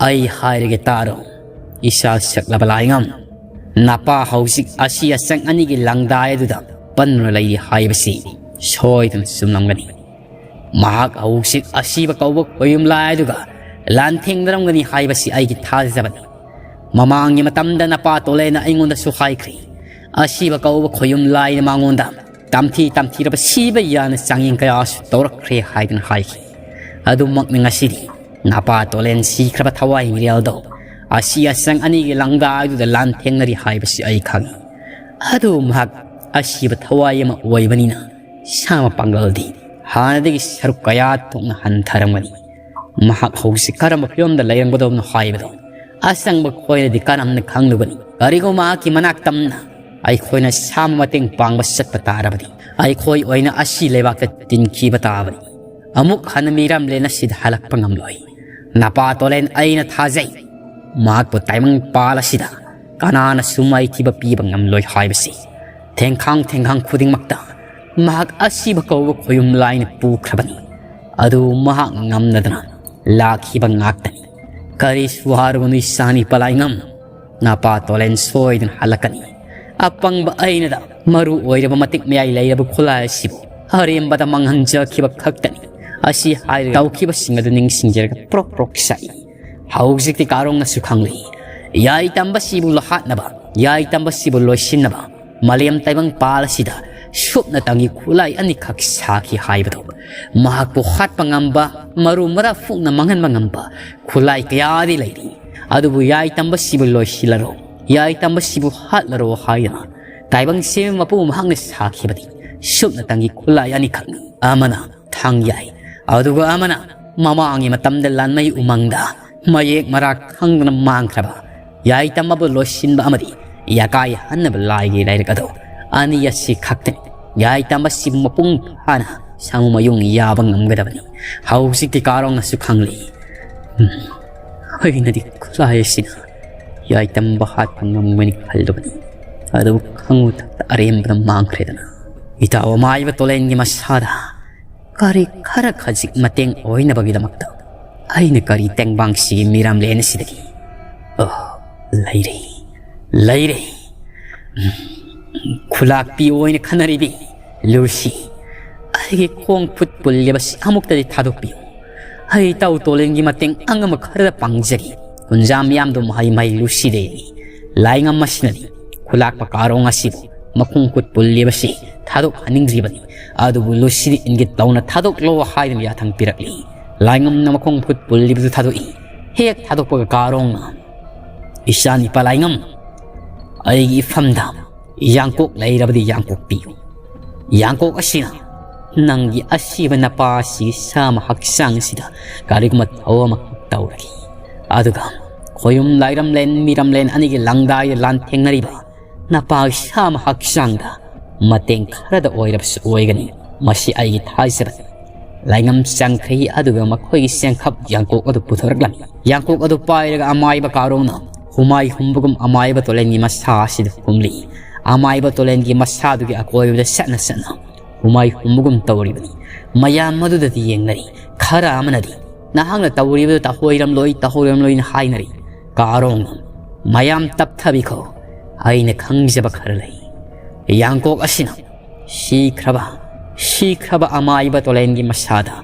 "ꯑꯩ ꯍꯥꯏꯔꯒꯦ ꯇꯥꯔꯣ, ꯏꯆꯥ ꯁꯛꯂꯕ ꯂꯥꯏꯉꯝ꯫ ꯅꯄꯥ ꯍꯧꯖꯤꯛ ꯑꯁꯤ ꯑꯆꯪ ꯑꯅꯤꯒꯤ ꯂꯪꯗꯥꯏ ꯑꯗꯨꯗ ꯄꯟꯗꯨꯅ ꯂꯩꯔꯤ ꯍꯥꯏꯕꯁꯤ ꯁꯣꯏꯗꯅ ꯆꯨꯝꯂꯝꯒꯅꯤ꯫ ꯃꯍꯥꯛ ꯍꯧꯖꯤꯛ ꯑꯁꯤꯕ ꯀꯧꯕ ꯈꯣꯌꯨꯝ ꯂꯥꯏ ꯑꯗꯨꯒ ꯂꯥꯟꯊꯦꯡꯅꯔꯝꯒꯅꯤ ꯍꯥꯏꯕꯁꯤ ꯑꯩꯒꯤ ꯊꯥꯖꯕꯅꯤ꯫ ꯃꯃꯥꯡꯒꯤ ꯃꯇꯝꯗ ꯅꯄꯥ ꯇꯣꯂꯦꯅ ꯑꯩꯉꯣꯟꯗꯁꯨ ꯍꯥꯏꯈ꯭ꯔꯤ, ꯑꯁꯤꯕ ꯀꯧꯕ ꯈꯣꯌꯨꯝ ꯂꯥꯏꯅ ꯃꯉꯣꯟꯗ ꯇꯝꯊꯤ ꯇꯝꯊꯤꯔꯕ ꯁꯤꯕ ꯌꯥꯅ ꯆꯥꯡꯌꯦꯡ ꯀꯌꯥꯁꯨ ꯇꯧꯔꯛꯈ꯭ꯔꯦ ꯍꯥꯏꯗꯨꯅ ꯍꯥꯏꯈꯤ꯫ ꯑꯗꯨꯃꯛꯅ ꯉꯁꯤꯗꯤ ꯅꯄꯥ ꯇꯣꯂꯦꯟ ꯁꯤꯈ꯭ꯔꯕ ꯊꯋꯥꯏ ꯃꯤꯔꯦꯜꯗꯣ ꯑꯁꯤ ꯑꯆꯪ ꯑꯅꯤꯒꯤ ꯂꯪꯗꯥꯏꯗꯨꯗ ꯂꯥꯟꯊꯦꯡꯅꯔꯤ ꯍꯥꯏꯕꯁꯤ ꯑꯩ ꯈꯪꯏ꯫ ꯑꯗꯨ ꯃꯍꯥꯛ ꯑꯁꯤꯕ ꯊꯋꯥꯏ ꯑꯃ ꯑꯣꯏꯕꯅꯤꯅ ꯁꯥꯃ ꯄꯥꯡꯒꯜꯗꯤ ꯍꯥꯟꯅꯗꯒꯤ ꯁꯔꯨꯛ ꯀꯌꯥ ꯊꯣꯛꯅ ꯍꯟꯊꯔꯝꯒꯅꯤ꯫ ꯃꯍꯥꯛ ꯍꯧꯖꯤꯛ ꯀꯔꯝꯕ ꯐꯤꯕꯝꯗ ꯂꯩꯔꯝꯒꯗꯕꯅꯣ ꯍꯥꯏꯕꯗꯣ ꯑꯆꯪꯕ ꯈꯣꯏꯅꯗꯤ ꯀꯔꯝꯅ ꯈꯪꯂꯨꯒꯅꯤ? ꯀꯔꯤꯒꯨꯝꯕ ꯃꯍꯥꯛꯀꯤ ꯃꯅꯥꯛ ꯇꯝꯅ ꯑꯩꯈꯣꯏꯅ ꯁꯥꯃ ꯃꯇꯦꯡ ꯄꯥꯡꯕ ꯆꯠꯄ ꯇꯥꯔꯕꯗꯤ ꯑꯩꯈꯣꯏ ꯑꯣꯏꯅ ꯑꯁꯤ ꯂꯩꯕꯥꯛꯇ ꯇꯤꯟꯈꯤꯕ ꯇꯥꯕꯅꯤ꯫ ꯑꯃꯨꯛ ꯍꯟꯅ ꯃꯤꯔꯝꯂꯦꯟ ꯑꯁꯤꯗ ꯍꯜꯂꯛꯄ ꯉꯝꯂꯣꯏ꯫ ꯅꯄꯥ ꯇꯣꯂꯦꯟ ꯑꯩꯅ ꯊꯥꯖꯩ꯫ ꯃꯍꯥꯛꯄꯨ ꯇꯥꯏꯕꯪ ꯄꯥꯜ ꯑꯁꯤꯗ ꯀꯅꯥꯅꯁꯨ ꯃꯥꯏꯊꯤꯕ ꯄꯤꯕ ꯉꯝꯂꯣꯏ ꯍꯥꯏꯕꯁꯤ ꯊꯦꯡꯈꯥꯡ ꯊꯦꯡꯈꯥꯡ ꯈꯨꯗꯤꯡꯃꯛꯇ ꯃꯍꯥꯛ ꯑꯁꯤꯕ ꯀꯧꯕ ꯈꯣꯌꯨꯝ ꯂꯥꯏꯅ ꯄꯨꯈ꯭ꯔꯕꯅꯤ꯫ ꯑꯗꯨ ꯃꯍꯥꯛ ꯉꯝꯅꯗꯅ ꯂꯥꯛꯈꯤꯕ ꯉꯥꯛꯇꯅꯤ꯫ "ꯀꯔꯤꯁꯨ ꯋꯥꯔꯨꯒꯅꯨ ꯏꯆꯥꯅꯤ ꯄꯂꯥꯏꯉꯝ, ꯅꯄꯥ ꯇꯣꯂꯦꯟ ꯁꯣꯏꯗꯅ ꯍꯜꯂꯛꯀꯅꯤ꯫ ꯑꯄꯪꯕ ꯑꯩꯅꯗ ꯃꯔꯨ ꯑꯣꯏꯔꯕ ꯃꯇꯤꯛ ꯃꯌꯥꯏ ꯂꯩꯔꯕ ꯈꯨꯠꯂꯥꯏ ꯑꯁꯤꯕꯨ ꯑꯔꯦꯝꯕꯗ ꯃꯥꯡꯍꯟꯖꯈꯤꯕ ꯈꯛꯇꯅꯤ"꯫ ꯑꯁꯤ ꯍꯥꯏꯔꯒ ꯇꯧꯈꯤꯕꯁꯤꯡ ꯑꯗꯨ ꯅꯤꯡꯁꯤꯡꯖꯔꯒ ꯄ꯭ꯔꯣꯛ ꯄ꯭ꯔꯣꯛ ꯁꯥꯏ꯫ ꯍꯧꯖꯤꯛꯇꯤ ꯀꯥꯔꯣꯡꯅꯁꯨ ꯈꯪꯂꯤ, ꯌꯥꯏꯇꯝꯕꯁꯤꯕꯨ ꯂꯍꯥꯠꯅꯕ, ꯌꯥꯏꯇꯝꯕꯁꯤꯕꯨ ꯂꯣꯏꯁꯤꯟꯅꯕ ꯃꯥꯂꯦꯝ ꯇꯥꯏꯕꯪ ꯄꯥꯜ ꯑꯁꯤꯗ ꯁꯨꯞꯅꯇꯪꯒꯤ ꯈꯨꯠꯂꯥꯏ ꯑꯅꯤꯈꯛ ꯁꯥꯈꯤ ꯍꯥꯏꯕꯗꯨ꯫ ꯃꯍꯥꯛꯄꯨ ꯍꯥꯠꯄ ꯉꯝꯕ, ꯃꯔꯨ ꯃꯔꯥ ꯐꯨꯛꯅ ꯃꯥꯡꯍꯟꯕ ꯉꯝꯕ ꯈꯨꯠꯂꯥꯏ ꯀꯌꯥꯗꯤ ꯂꯩꯔꯤ꯫ ꯑꯗꯨꯕꯨ ꯌꯥꯏꯇꯝꯕꯁꯤꯕꯨ ꯂꯣꯏꯁꯤꯜꯂꯔꯣ, ꯌꯥꯏꯇꯝꯕꯁꯤꯕꯨ ꯍꯥꯠꯂꯔꯣ ꯍꯥꯏꯗꯅ ꯇꯥꯏꯕꯪ ꯁꯦꯝꯕ ꯃꯄꯨ ꯃꯍꯥꯛꯅ ꯁꯥꯈꯤꯕꯗꯤ ꯁꯨꯞꯅꯇꯪꯒꯤ ꯈꯨꯠꯂꯥꯏ ꯑꯅꯤꯈꯛꯅꯤ꯫ ꯑꯃꯅ ꯊꯥꯡ ꯌꯥꯏ, ꯑꯗꯨꯒ ꯑꯃꯅ ꯃꯃꯥꯡꯒꯤ ꯃꯇꯝꯗ ꯂꯥꯟꯃꯩ ꯎꯃꯪꯗ ꯃꯌꯦꯛ ꯃꯔꯥ ꯈꯪꯗꯅ ꯃꯥꯡꯈ꯭ꯔꯕ ꯌꯥꯏꯇꯝꯕꯕꯨ ꯂꯣꯏꯁꯤꯟꯕ ꯑꯃꯗꯤ ꯌꯥꯀꯥꯏ ꯍꯟꯅꯕ ꯂꯥꯏꯒꯤ ꯂꯥꯏꯔꯤꯛ ꯑꯗꯨ꯫ ꯑꯅꯤ ꯑꯁꯤ ꯈꯛꯇꯅꯤ ꯌꯥꯏꯇꯝꯕꯁꯤꯕꯨ ꯃꯄꯨꯡ ꯐꯥꯅ ꯁꯥꯃꯨ ꯃꯌꯨꯡ ꯌꯥꯕ ꯉꯝꯒꯗꯕꯅꯤ꯫ ꯍꯧꯖꯤꯛꯇꯤ ꯀꯥꯔꯣꯡꯅꯁꯨ ꯈꯪꯂꯤ꯫ ꯎꯝ, ꯑꯩꯅꯗꯤ ꯈꯨꯠꯂꯥꯏ ꯑꯁꯤꯅ ꯌꯥꯏꯇꯝꯕ ꯍꯥꯠꯄ ꯉꯝꯒꯅꯤ ꯈꯜꯂꯨꯕꯅꯤ, ꯑꯗꯨꯕꯨ ꯈꯪꯉꯨ ꯊꯛꯇ ꯑꯔꯦꯝꯕꯗ ꯃꯥꯡꯈ꯭ꯔꯦꯗꯅ꯫ ꯏꯇꯥꯎ ꯑꯃꯥꯏꯕ ꯇꯣꯂꯦꯟꯒꯤ ꯃꯁꯥꯗ ꯀꯔꯤ ꯈꯔ ꯈꯖꯤꯛ ꯃꯇꯦꯡ ꯑꯣꯏꯅꯕꯒꯤꯗꯃꯛꯇ ꯑꯩꯅ ꯀꯔꯤ ꯇꯦꯡꯕꯥꯡꯁꯤꯒꯤ ꯃꯤꯔꯥꯝꯂꯦꯟ ꯑꯁꯤꯗꯒꯤ? ꯑꯣ, ꯂꯩꯔꯦ, ꯂꯩꯔꯦ꯫ ꯎꯝ, ꯈꯨꯂꯥꯛꯄꯤ ꯑꯣꯏꯅ ꯈꯟꯅꯔꯤꯕꯤ ꯂꯨꯁꯤ, ꯑꯩꯒꯤ ꯈꯣꯡ ꯈꯨꯠ ꯄꯨꯜꯂꯤꯕꯁꯤ ꯑꯃꯨꯛꯇꯗꯤ ꯊꯥꯗꯣꯛꯄꯤꯌꯨ꯫ ꯑꯩ ꯏꯇꯥꯎ ꯇꯣꯂꯦꯟꯒꯤ ꯃꯇꯦꯡ ꯑꯉꯝꯕ ꯈꯔꯗ ꯄꯥꯡꯖꯒꯦ꯫ ꯀꯨꯟꯖꯥ ꯃꯤꯌꯥꯝꯗꯨ ꯃꯍꯩ ꯃꯍꯩ ꯂꯨꯁꯤꯗꯦ꯫ ꯂꯥꯏꯉꯝ ꯑꯁꯤꯅꯗꯤ ꯈꯨꯂꯥꯛꯄ ꯀꯥꯔꯣꯡ ꯑꯁꯤꯕꯨ ꯃꯈꯣꯡ ꯈꯨꯠ ꯄꯨꯜꯂꯤꯕꯁꯤ ꯊꯥꯗꯣꯛꯍꯟꯅꯤꯡꯗ꯭ꯔꯤꯕꯅꯤ꯫ ꯑꯗꯨꯕꯨ ꯂꯨꯁꯤꯗꯤ ꯏꯪꯒꯤꯠ ꯇꯧꯅ "ꯊꯥꯗꯣꯛꯂꯣ" ꯍꯥꯏꯗꯨꯅ ꯌꯥꯊꯪ ꯄꯤꯔꯛꯂꯤ꯫ ꯂꯥꯏꯉꯝꯅ ꯃꯈꯣꯡ ꯈꯨꯠ ꯄꯨꯜꯂꯤꯕꯗꯨ ꯊꯥꯗꯣꯛꯏ꯫ ꯍꯦꯛ ꯊꯥꯗꯣꯛꯄꯒ ꯀꯥꯔꯣꯡꯅ, "ꯏꯆꯥ ꯅꯤꯄꯥ ꯂꯥꯏꯉꯝ, ꯑꯩꯒꯤ ꯏꯐꯝꯗ ꯌꯥꯡꯀꯣꯛ ꯂꯩꯔꯕꯗꯤ ꯌꯥꯡꯀꯣꯛ ꯄꯤꯌꯨ꯫ ꯌꯥꯡꯀꯣꯛ ꯑꯁꯤꯅ ꯅꯪꯒꯤ ꯑꯁꯤꯕ ꯅꯄꯥ ꯑꯁꯤꯒꯤ ꯁꯥꯃ ꯍꯛꯆꯥꯡ ꯑꯁꯤꯗ ꯀꯔꯤꯒꯨꯝꯕ ꯊꯧ ꯑꯃꯈꯛ ꯇꯧꯔꯒꯦ꯫ ꯑꯗꯨꯒ ꯈꯣꯌꯨꯝ ꯂꯥꯏꯔꯝꯂꯦꯟ ꯃꯤꯔꯝꯂꯦꯟ ꯑꯅꯤꯒꯤ ꯂꯪꯗꯥꯏꯗ ꯂꯥꯟꯊꯦꯡꯅꯔꯤꯕ ꯅꯄꯥꯒꯤ ꯁꯥꯃ ꯍꯛꯆꯥꯡꯗ ꯃꯇꯦꯡ ꯈꯔꯗ ꯑꯣꯏꯔꯕꯁꯨ ꯑꯣꯏꯒꯅꯤ꯫ ꯃꯁꯤ ꯑꯩꯒꯤ ꯊꯥꯖꯕꯅꯤ"꯫ ꯂꯥꯏꯉꯝ ꯆꯪꯈ꯭ꯔꯦ, ꯑꯗꯨꯒ ꯃꯈꯣꯏꯒꯤ ꯆꯦꯡꯈꯞ ꯌꯥꯡꯀꯣꯛ ꯑꯗꯨ ꯄꯨꯊꯣꯔꯛꯂꯝꯃꯤ꯫ ꯌꯥꯡꯀꯣꯛ ꯑꯗꯨ ꯄꯥꯏꯔꯒ ꯑꯃꯥꯏꯕ ꯀꯥꯔꯣꯡꯅ ꯍꯨꯃꯥꯏ ꯍꯨꯝꯕꯒꯨꯝ ꯑꯃꯥꯏꯕ ꯇꯣꯂꯦꯟꯒꯤ ꯃꯁꯥ ꯑꯁꯤꯗ ꯍꯨꯝꯂꯤ꯫ ꯑꯃꯥꯏꯕ ꯇꯣꯂꯦꯟꯒꯤ ꯃꯁꯥꯗꯨꯒꯤ ꯑꯀꯣꯏꯕꯗ ꯆꯠꯅ ꯆꯠꯅ ꯍꯨꯃꯥꯏ ꯍꯨꯝꯕꯒꯨꯝ ꯇꯧꯔꯤꯕꯅꯤ꯫ ꯃꯌꯥꯝ ꯑꯗꯨꯗꯗꯤ ꯌꯦꯡꯅꯔꯤ꯫ ꯈꯔ ꯑꯃꯅꯗꯤ ꯅꯍꯥꯛꯅ ꯇꯧꯔꯤꯕꯗꯨ ꯇꯧꯍꯣꯏꯔꯝꯂꯣꯏ, ꯇꯧꯍꯣꯏꯔꯝꯂꯣꯏꯅ ꯍꯥꯏꯅꯔꯤ꯫ ꯀꯥꯔꯣꯡ, ꯃꯌꯥꯝ ꯇꯞꯊꯕꯤꯈꯣ, ꯑꯩꯅ ꯈꯪꯖꯕ ꯈꯔ ꯂꯩ꯫ ꯌꯥꯡꯀꯣꯛ ꯑꯁꯤꯅ ꯁꯤꯈ꯭ꯔꯕ, ꯁꯤꯈ꯭ꯔꯕ ꯑꯃꯥꯏꯕ ꯇꯣꯂꯦꯟꯒꯤ ꯃꯁꯥꯗ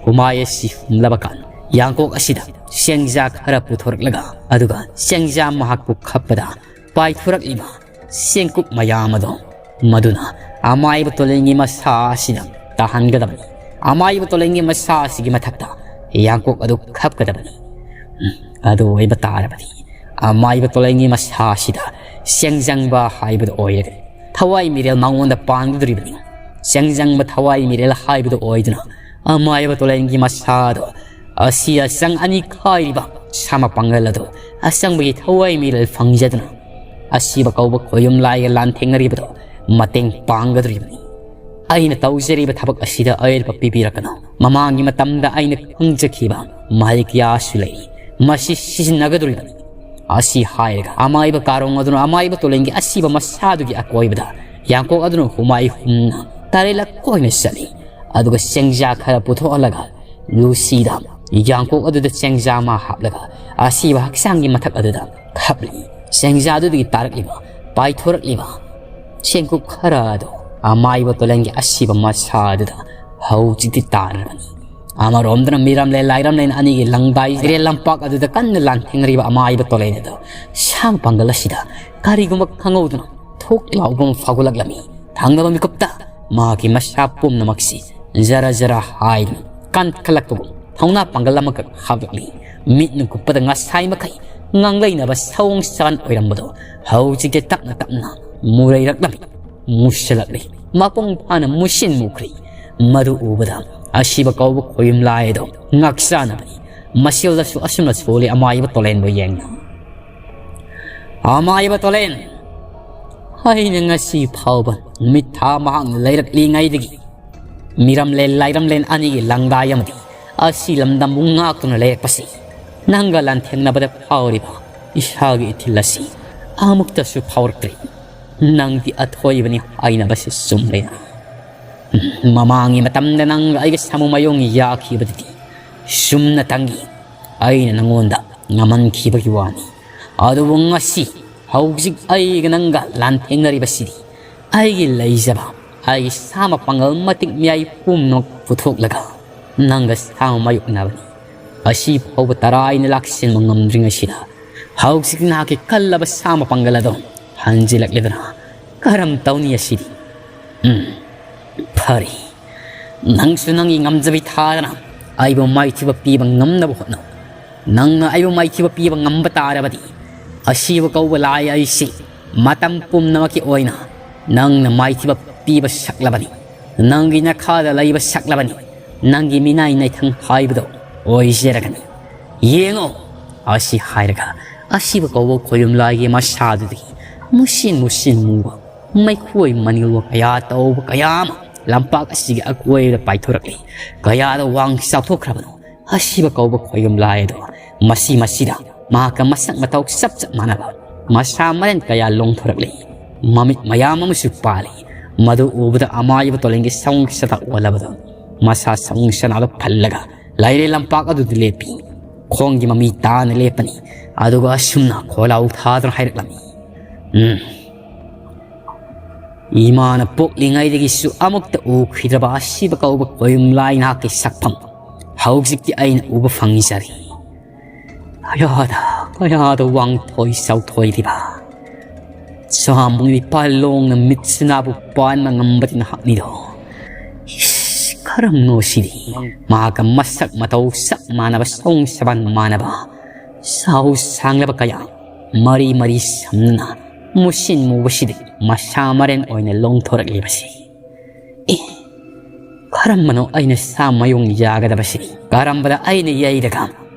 ꯍꯨꯃꯥꯏ ꯑꯁꯤ ꯍꯨꯝꯂꯕ ꯀꯥꯟ, ꯌꯥꯡꯀꯣꯛ ꯑꯁꯤꯗ ꯆꯦꯡꯖꯥ ꯈꯔ ꯄꯨꯊꯣꯔꯛꯂꯒ, ꯑꯗꯨꯒ ꯆꯦꯡꯖꯥ ꯃꯍꯥꯛꯄꯨ ꯈꯞꯄꯗ ꯄꯥꯏꯊꯣꯔꯛꯂꯤꯕ ꯆꯦꯡꯀꯨꯞ ꯃꯌꯥꯝ ꯑꯗꯣ, ꯃꯗꯨꯅ ꯑꯃꯥꯏꯕ ꯇꯣꯂꯦꯟꯒꯤ ꯃꯁꯥ ꯑꯁꯤꯗ ꯇꯥꯍꯟꯒꯗꯕꯅꯤ꯫ ꯑꯃꯥꯏꯕ ꯇꯣꯂꯦꯟꯒꯤ ꯃꯁꯥ ꯑꯁꯤꯒꯤ ꯃꯊꯛꯇ ꯌꯥꯡꯀꯣꯛ ꯑꯗꯨ ꯈꯞꯀꯗꯕꯅꯤ꯫ ꯎꯝ, ꯑꯗꯨ ꯑꯣꯏꯕ ꯇꯥꯔꯕꯗꯤ, ꯑꯃꯥꯏꯕ ꯇꯣꯂꯦꯟꯒꯤ ꯃꯁꯥ ꯑꯁꯤꯗ ꯆꯦꯡꯖꯪꯕ ꯍꯥꯏꯕꯗꯨ ꯑꯣꯏꯔꯒꯅꯤ꯫ ꯊꯋꯥꯏ ꯃꯤꯔꯦꯜ ꯃꯉꯣꯟꯗ ꯄꯥꯟꯒꯗꯧꯔꯤꯕꯅꯤ꯫ ꯆꯦꯡꯖꯪꯕ ꯊꯋꯥꯏ ꯃꯤꯔꯦꯜ ꯍꯥꯏꯕꯗꯨ ꯑꯣꯏꯗꯨꯅ, ꯑꯃꯥꯏꯕ ꯇꯣꯂꯦꯟꯒꯤ ꯃꯁꯥꯗꯣ, ꯑꯁꯤ ꯑꯁꯪ ꯑꯅꯤ ꯈꯥꯏꯔꯤꯕ ꯁꯥ ꯃꯄꯥꯡꯒꯜ ꯑꯗꯣ, ꯑꯁꯪꯕꯒꯤ ꯊꯋꯥꯏ ꯃꯤꯔꯦꯜ ꯐꯪꯖꯗꯨꯅ, ꯑꯁꯤꯕ ꯀꯧꯕ ꯈꯣꯌꯨꯝ ꯂꯥꯏꯒ ꯂꯥꯟꯊꯦꯡꯅꯔꯤꯕꯗꯣ ꯃꯇꯦꯡ ꯄꯥꯡꯒꯗꯧꯔꯤꯕꯅꯤ꯫ ꯑꯩꯅ ꯇꯧꯖꯔꯤꯕ ꯊꯕꯛ ꯑꯁꯤꯗ ꯑꯌꯦꯠꯄ ꯄꯤꯕꯤꯔꯛꯀꯅꯨ꯫ ꯃꯃꯥꯡꯒꯤ ꯃꯇꯝꯗ ꯑꯩꯅ ꯈꯪꯖꯈꯤꯕ ꯃꯍꯩ ꯀꯌꯥꯁꯨ ꯂꯩꯔꯤ꯫ ꯃꯁꯤ ꯁꯤꯖꯤꯟꯅꯒꯗꯧꯔꯤꯕꯅꯤ꯫ ꯑꯁꯤ ꯍꯥꯏꯔꯒ ꯑꯃꯥꯏꯕ ꯀꯥꯔꯣꯡ ꯑꯗꯨꯅ ꯑꯃꯥꯏꯕ ꯇꯣꯂꯦꯟꯒꯤ ꯑꯁꯤꯕ ꯃꯁꯥꯗꯨꯒꯤ ꯑꯀꯣꯏꯕꯗ ꯌꯥꯡꯀꯣꯛ ꯑꯗꯨꯅ ꯍꯨꯃꯥꯏ ꯍꯨꯝꯅ ꯇꯔꯦꯠꯂꯛ ꯀꯣꯏꯅ ꯆꯠꯂꯤ꯫ ꯑꯗꯨꯒ ꯆꯦꯡꯖꯥ ꯈꯔ ꯄꯨꯊꯣꯛꯍꯜꯂꯒ ꯂꯨꯁꯤꯗ ꯌꯥꯡꯀꯣꯛ ꯑꯗꯨꯗ ꯆꯦꯡꯖꯥ ꯑꯃ ꯍꯥꯞꯂꯒ ꯑꯁꯤꯕ ꯍꯛꯆꯥꯡꯒꯤ ꯃꯊꯛ ꯑꯗꯨꯗ ꯈꯞꯂꯤ꯫ ꯆꯦꯡꯖꯥꯗꯨꯗꯒꯤ ꯇꯥꯔꯛꯂꯤꯕ, ꯄꯥꯏꯊꯣꯔꯛꯂꯤꯕ ꯆꯦꯡꯀꯨꯞ ꯈꯔ ꯑꯗꯨ ꯑꯃꯥꯏꯕ ꯇꯣꯂꯦꯟꯒꯤ ꯑꯁꯤꯕ ꯃꯁꯥ ꯑꯗꯨꯗ ꯍꯧꯖꯤꯛꯇꯤ ꯇꯥꯔꯕꯅꯤ꯫ ꯑꯃꯔꯣꯝꯗꯅ ꯃꯤꯔꯝꯂꯦꯟ ꯂꯥꯏꯔꯝꯂꯦꯟ ꯑꯅꯤꯒꯤ ꯂꯪꯗꯥꯏ ꯏꯔꯦꯟ ꯂꯝꯄꯥꯛ ꯑꯗꯨꯗ ꯀꯟꯅ ꯂꯥꯟꯊꯦꯡꯅꯔꯤꯕ ꯑꯃꯥꯏꯕ ꯇꯣꯂꯦꯟ ꯑꯗꯨ ꯁꯥ ꯄꯥꯡꯒꯜ ꯑꯁꯤꯗ ꯀꯔꯤꯒꯨꯝꯕ ꯈꯪꯍꯧꯗꯅ ꯊꯣꯛ ꯂꯥꯎꯕ ꯑꯃ ꯐꯥꯎꯒꯠꯂꯛꯂꯝꯃꯤ꯫ ꯊꯪꯅꯕ ꯃꯤꯀꯨꯞꯇ ꯃꯍꯥꯛꯀꯤ ꯃꯁꯥ ꯄꯨꯝꯅꯃꯛꯁꯤ ꯖꯔ ꯖꯔ ꯍꯥꯏꯗꯨꯅ ꯀꯟꯈꯠꯂꯛꯄꯒꯨꯝ ꯊꯧꯅꯥ ꯄꯥꯡꯒꯜ ꯑꯃꯈꯛ ꯍꯥꯞꯂꯛꯂꯤ꯫ ꯃꯤꯠꯅ ꯀꯨꯞꯄꯗ ꯉꯁꯥꯏ ꯃꯈꯩ ꯉꯥꯡꯂꯩꯅꯕ ꯁꯑꯣꯡ ꯁꯥꯟ ꯑꯣꯏꯔꯝꯕꯗꯣ ꯍꯧꯖꯤꯛꯇꯤ ꯇꯞꯅ ꯇꯞꯅ ꯃꯨꯔꯩꯔꯛꯂꯝꯃꯤ꯫ ꯃꯨꯁꯤꯜꯂꯛꯂꯤ꯫ ꯃꯄꯨꯡ ꯐꯥꯅ ꯃꯨꯁꯤꯟ ꯃꯨꯈ꯭ꯔꯤ꯫ ꯃꯗꯨ ꯎꯕꯗ ꯑꯁꯤꯕ ꯀꯧꯕ ꯈꯣꯌꯨꯝ ꯂꯥꯏ ꯑꯗꯣ ꯉꯥꯛꯆꯥꯅꯕꯅꯤ꯫ ꯃꯁꯤꯜꯗꯁꯨ ꯑꯁꯨꯝꯅ ꯁꯣꯜꯂꯤ ꯑꯃꯥꯏꯕ ꯇꯣꯂꯦꯟꯕꯨ ꯌꯦꯡꯅ꯫ ꯑꯃꯥꯏꯕ ꯇꯣꯂꯦꯟ! ꯑꯩꯅ ꯉꯁꯤ ꯐꯥꯎꯕ ꯅꯨꯃꯤꯠ ꯊꯥ ꯃꯍꯥꯛꯅ ꯂꯩꯔꯛꯂꯤꯉꯩꯗꯒꯤ ꯃꯤꯔꯝꯂꯦꯟ ꯂꯥꯏꯔꯝꯂꯦꯟ ꯑꯅꯤꯒꯤ ꯂꯪꯗꯥꯏ ꯑꯃꯗꯤ ꯑꯁꯤ ꯂꯝꯗꯝꯕꯨ ꯉꯥꯛꯇꯨꯅ ꯂꯩꯔꯛꯄꯁꯤ ꯅꯪꯒ ꯂꯥꯟꯊꯦꯡꯅꯕꯗ ꯐꯥꯎꯔꯤꯕ ꯏꯁꯥꯒꯤ ꯏꯊꯤꯜ ꯑꯁꯤ ꯑꯃꯨꯛꯇꯁꯨ ꯐꯥꯎꯔꯛꯇ꯭ꯔꯤ꯫ ꯅꯪꯗꯤ ꯑꯊꯣꯏꯕꯅꯤ ꯍꯥꯏꯅꯕꯁꯤ ꯆꯨꯝꯂꯦ꯫ ꯃꯃꯥꯡꯒꯤ ꯃꯇꯝꯗ ꯅꯪꯒ ꯑꯩꯒ ꯁꯥꯃꯨ ꯃꯌꯣꯡ ꯌꯥꯈꯤꯕꯗꯨꯗꯤ ꯆꯨꯝꯅꯇꯪꯒꯤ ꯑꯩꯅ ꯅꯪꯉꯣꯟꯗ ꯉꯝꯍꯟꯈꯤꯕꯒꯤ ꯋꯥꯅꯤ꯫ ꯑꯗꯨꯕꯨ ꯉꯁꯤ, ꯍꯧꯖꯤꯛ ꯑꯩꯒ ꯅꯪꯒ ꯂꯥꯟꯊꯦꯡꯅꯔꯤꯕꯁꯤꯗꯤ ꯑꯩꯒꯤ ꯂꯩꯖꯕ, ꯑꯩꯒꯤ ꯁꯥꯃ ꯄꯥꯡꯒꯜ ꯃꯇꯤꯛ ꯃꯌꯥꯏ ꯄꯨꯝꯅꯃꯛ ꯄꯨꯊꯣꯛꯂꯒ ꯅꯪꯒ ꯁꯥꯃ ꯃꯥꯌꯣꯛꯅꯕꯅꯤ꯫ ꯑꯁꯤ ꯐꯥꯎꯕ ꯇꯔꯥ ꯑꯩꯅ ꯂꯥꯛꯁꯤꯟꯕ ꯉꯝꯗ꯭ꯔꯤꯉꯩꯁꯤꯗ ꯍꯧꯖꯤꯛ ꯅꯍꯥꯛꯀꯤ ꯀꯜꯂꯕ ꯁꯥꯃ ꯄꯥꯡꯒꯜ ꯑꯗꯣ ꯍꯟꯖꯤꯜꯂꯛꯂꯦꯗꯅ꯫ ꯀꯔꯝ ꯇꯧꯅꯤ ꯑꯁꯤꯗꯤ? ꯎꯝ, ꯐꯔꯦ꯫ ꯅꯪꯁꯨ ꯅꯪꯒꯤ ꯉꯝꯖꯕꯤ ꯊꯥꯗꯅ ꯑꯩꯕꯨ ꯃꯥꯏꯊꯤꯕ ꯄꯤꯕ ꯉꯝꯅꯕ ꯍꯣꯠꯅꯧ꯫ ꯅꯪꯅ ꯑꯩꯕꯨ ꯃꯥꯏꯊꯤꯕ ꯄꯤꯕ ꯉꯝꯕ ꯇꯥꯔꯕꯗꯤ, ꯑꯁꯤꯕ ꯀꯧꯕ ꯂꯥꯏ ꯑꯩꯁꯤ ꯃꯇꯝ ꯄꯨꯝꯅꯃꯛꯀꯤ ꯑꯣꯏꯅ ꯅꯪꯅ ꯃꯥꯏꯊꯤꯕ ꯄꯤꯕ ꯁꯛꯂꯕꯅꯤ꯫ ꯅꯪꯒꯤ ꯅꯈꯥꯗ ꯂꯩꯕ ꯁꯛꯂꯕꯅꯤ꯫ ꯅꯪꯒꯤ ꯃꯤꯅꯥꯏ ꯅꯩꯊꯪ ꯍꯥꯏꯕꯗꯣ ꯑꯣꯏꯖꯔꯒꯅꯤ꯫ ꯌꯦꯡꯉꯣ, ꯑꯁꯤ ꯍꯥꯏꯔꯒ ꯑꯁꯤꯕ ꯀꯧꯕ ꯈꯣꯏꯌꯨꯝ ꯂꯥꯏꯒꯤ ꯃꯁꯥꯗꯨꯗꯒꯤ ꯃꯨꯁꯤꯟ ꯃꯨꯁꯤꯟ ꯃꯨꯕ ꯃꯩꯈꯣꯏ ꯃꯅꯤꯜꯋꯥ ꯀꯌꯥ ꯇꯧꯕ ꯀꯌꯥ ꯑꯃ ꯂꯝꯄꯥꯛ ꯑꯁꯤꯒꯤ ꯑꯀꯣꯏꯕꯗ ꯄꯥꯏꯊꯣꯔꯛꯂꯤ꯫ ꯀꯌꯥꯗ ꯋꯥꯡ ꯆꯥꯎꯊꯣꯛꯈ꯭ꯔꯕꯅꯣ ꯑꯁꯤꯕ ꯀꯧꯕ ꯈꯣꯏꯌꯨꯝ ꯂꯥꯏ ꯑꯗꯣ꯫ ꯃꯁꯤ ꯃꯁꯤꯗ ꯃꯍꯥꯛꯀ ꯃꯁꯛ ꯃꯇꯧ ꯆꯞ ꯆꯞ ꯃꯥꯟꯅꯕ ꯃꯁꯥ ꯃꯔꯦꯟ ꯀꯌꯥ ꯂꯣꯡꯊꯣꯔꯛꯂꯤ꯫ ꯃꯃꯤꯠ ꯃꯌꯥꯝ ꯑꯃꯁꯨ ꯄꯥꯜꯂꯤ꯫ ꯃꯗꯨ ꯎꯕꯗ ꯑꯃꯥꯏꯕ ꯇꯣꯂꯦꯟꯒꯤ ꯁꯑꯣꯡ ꯁꯥꯗꯥ ꯑꯣꯜꯂꯕꯗꯣ ꯃꯁꯥ ꯁꯑꯣꯡ ꯁꯅꯥꯗꯣ ꯐꯜꯂꯒ ꯂꯩꯔꯦ ꯂꯝꯄꯥꯛ ꯑꯗꯨꯗ ꯂꯦꯞꯄꯤ꯫ ꯈꯣꯡꯒꯤ ꯃꯃꯤ ꯇꯥꯅ ꯂꯦꯞꯄꯅꯤ꯫ ꯑꯗꯨꯒ ꯑꯁꯨꯝꯅ ꯈꯣꯜꯂꯥꯎ ꯊꯥꯗꯨꯅ ꯍꯥꯏꯔꯛꯂꯝꯃꯤ, "ꯎꯝ, ꯏꯃꯥꯅ ꯄꯣꯛꯂꯤꯉꯩꯗꯒꯤꯁꯨ ꯑꯃꯨꯛꯇ ꯎꯈꯤꯗ꯭ꯔꯕ ꯑꯁꯤꯕ ꯀꯧꯕ ꯈꯣꯏꯌꯨꯝ ꯂꯥꯏ ꯅꯍꯥꯛꯀꯤ ꯁꯛꯐꯝ ꯍꯧꯖꯤꯛꯇꯤ ꯑꯩꯅ ꯎꯕ ꯐꯪꯖꯔꯤ꯫ ꯀꯌꯥꯗ, ꯀꯌꯥꯗ ꯋꯥꯡꯊꯣꯏ ꯆꯥꯎꯊꯣꯏꯔꯤꯕ ꯆꯥꯃꯨꯡ ꯅꯤꯄꯥꯜ ꯂꯣꯡꯅ ꯃꯤꯠꯁꯤꯅꯥꯕꯨ ꯄꯥꯟꯕ ꯉꯝꯕꯗꯤ ꯅꯍꯥꯛꯅꯤꯗꯣ꯫ ꯏꯁ, ꯀꯔꯝꯅꯣ ꯁꯤꯗꯤ? ꯃꯍꯥꯛꯀ ꯃꯁꯛ ꯃꯇꯧ ꯆꯞ ꯃꯥꯟꯅꯕ, ꯁꯑꯣꯡ ꯁꯥꯗꯥꯟ ꯃꯥꯟꯅꯕ, ꯁꯥꯎ ꯁꯥꯡꯂꯕ ꯀꯌꯥ, ꯃꯔꯤ ꯃꯔꯤ ꯁꯝꯅꯅ ꯃꯨꯁꯤꯟ ꯃꯨꯕꯁꯤꯗꯤ ꯃꯁꯥ ꯃꯔꯦꯟ ꯑꯣꯏꯅ ꯂꯣꯡꯊꯣꯔꯛꯂꯤꯕꯁꯤ꯫ ꯑꯦ, ꯀꯔꯝꯕꯅꯣ ꯑꯩꯅ ꯁꯥ ꯃꯌꯣꯡ ꯌꯥꯒꯗꯕꯁꯤ? ꯀꯔꯝꯕꯗ ꯑꯩꯅ ꯌꯩꯔꯒ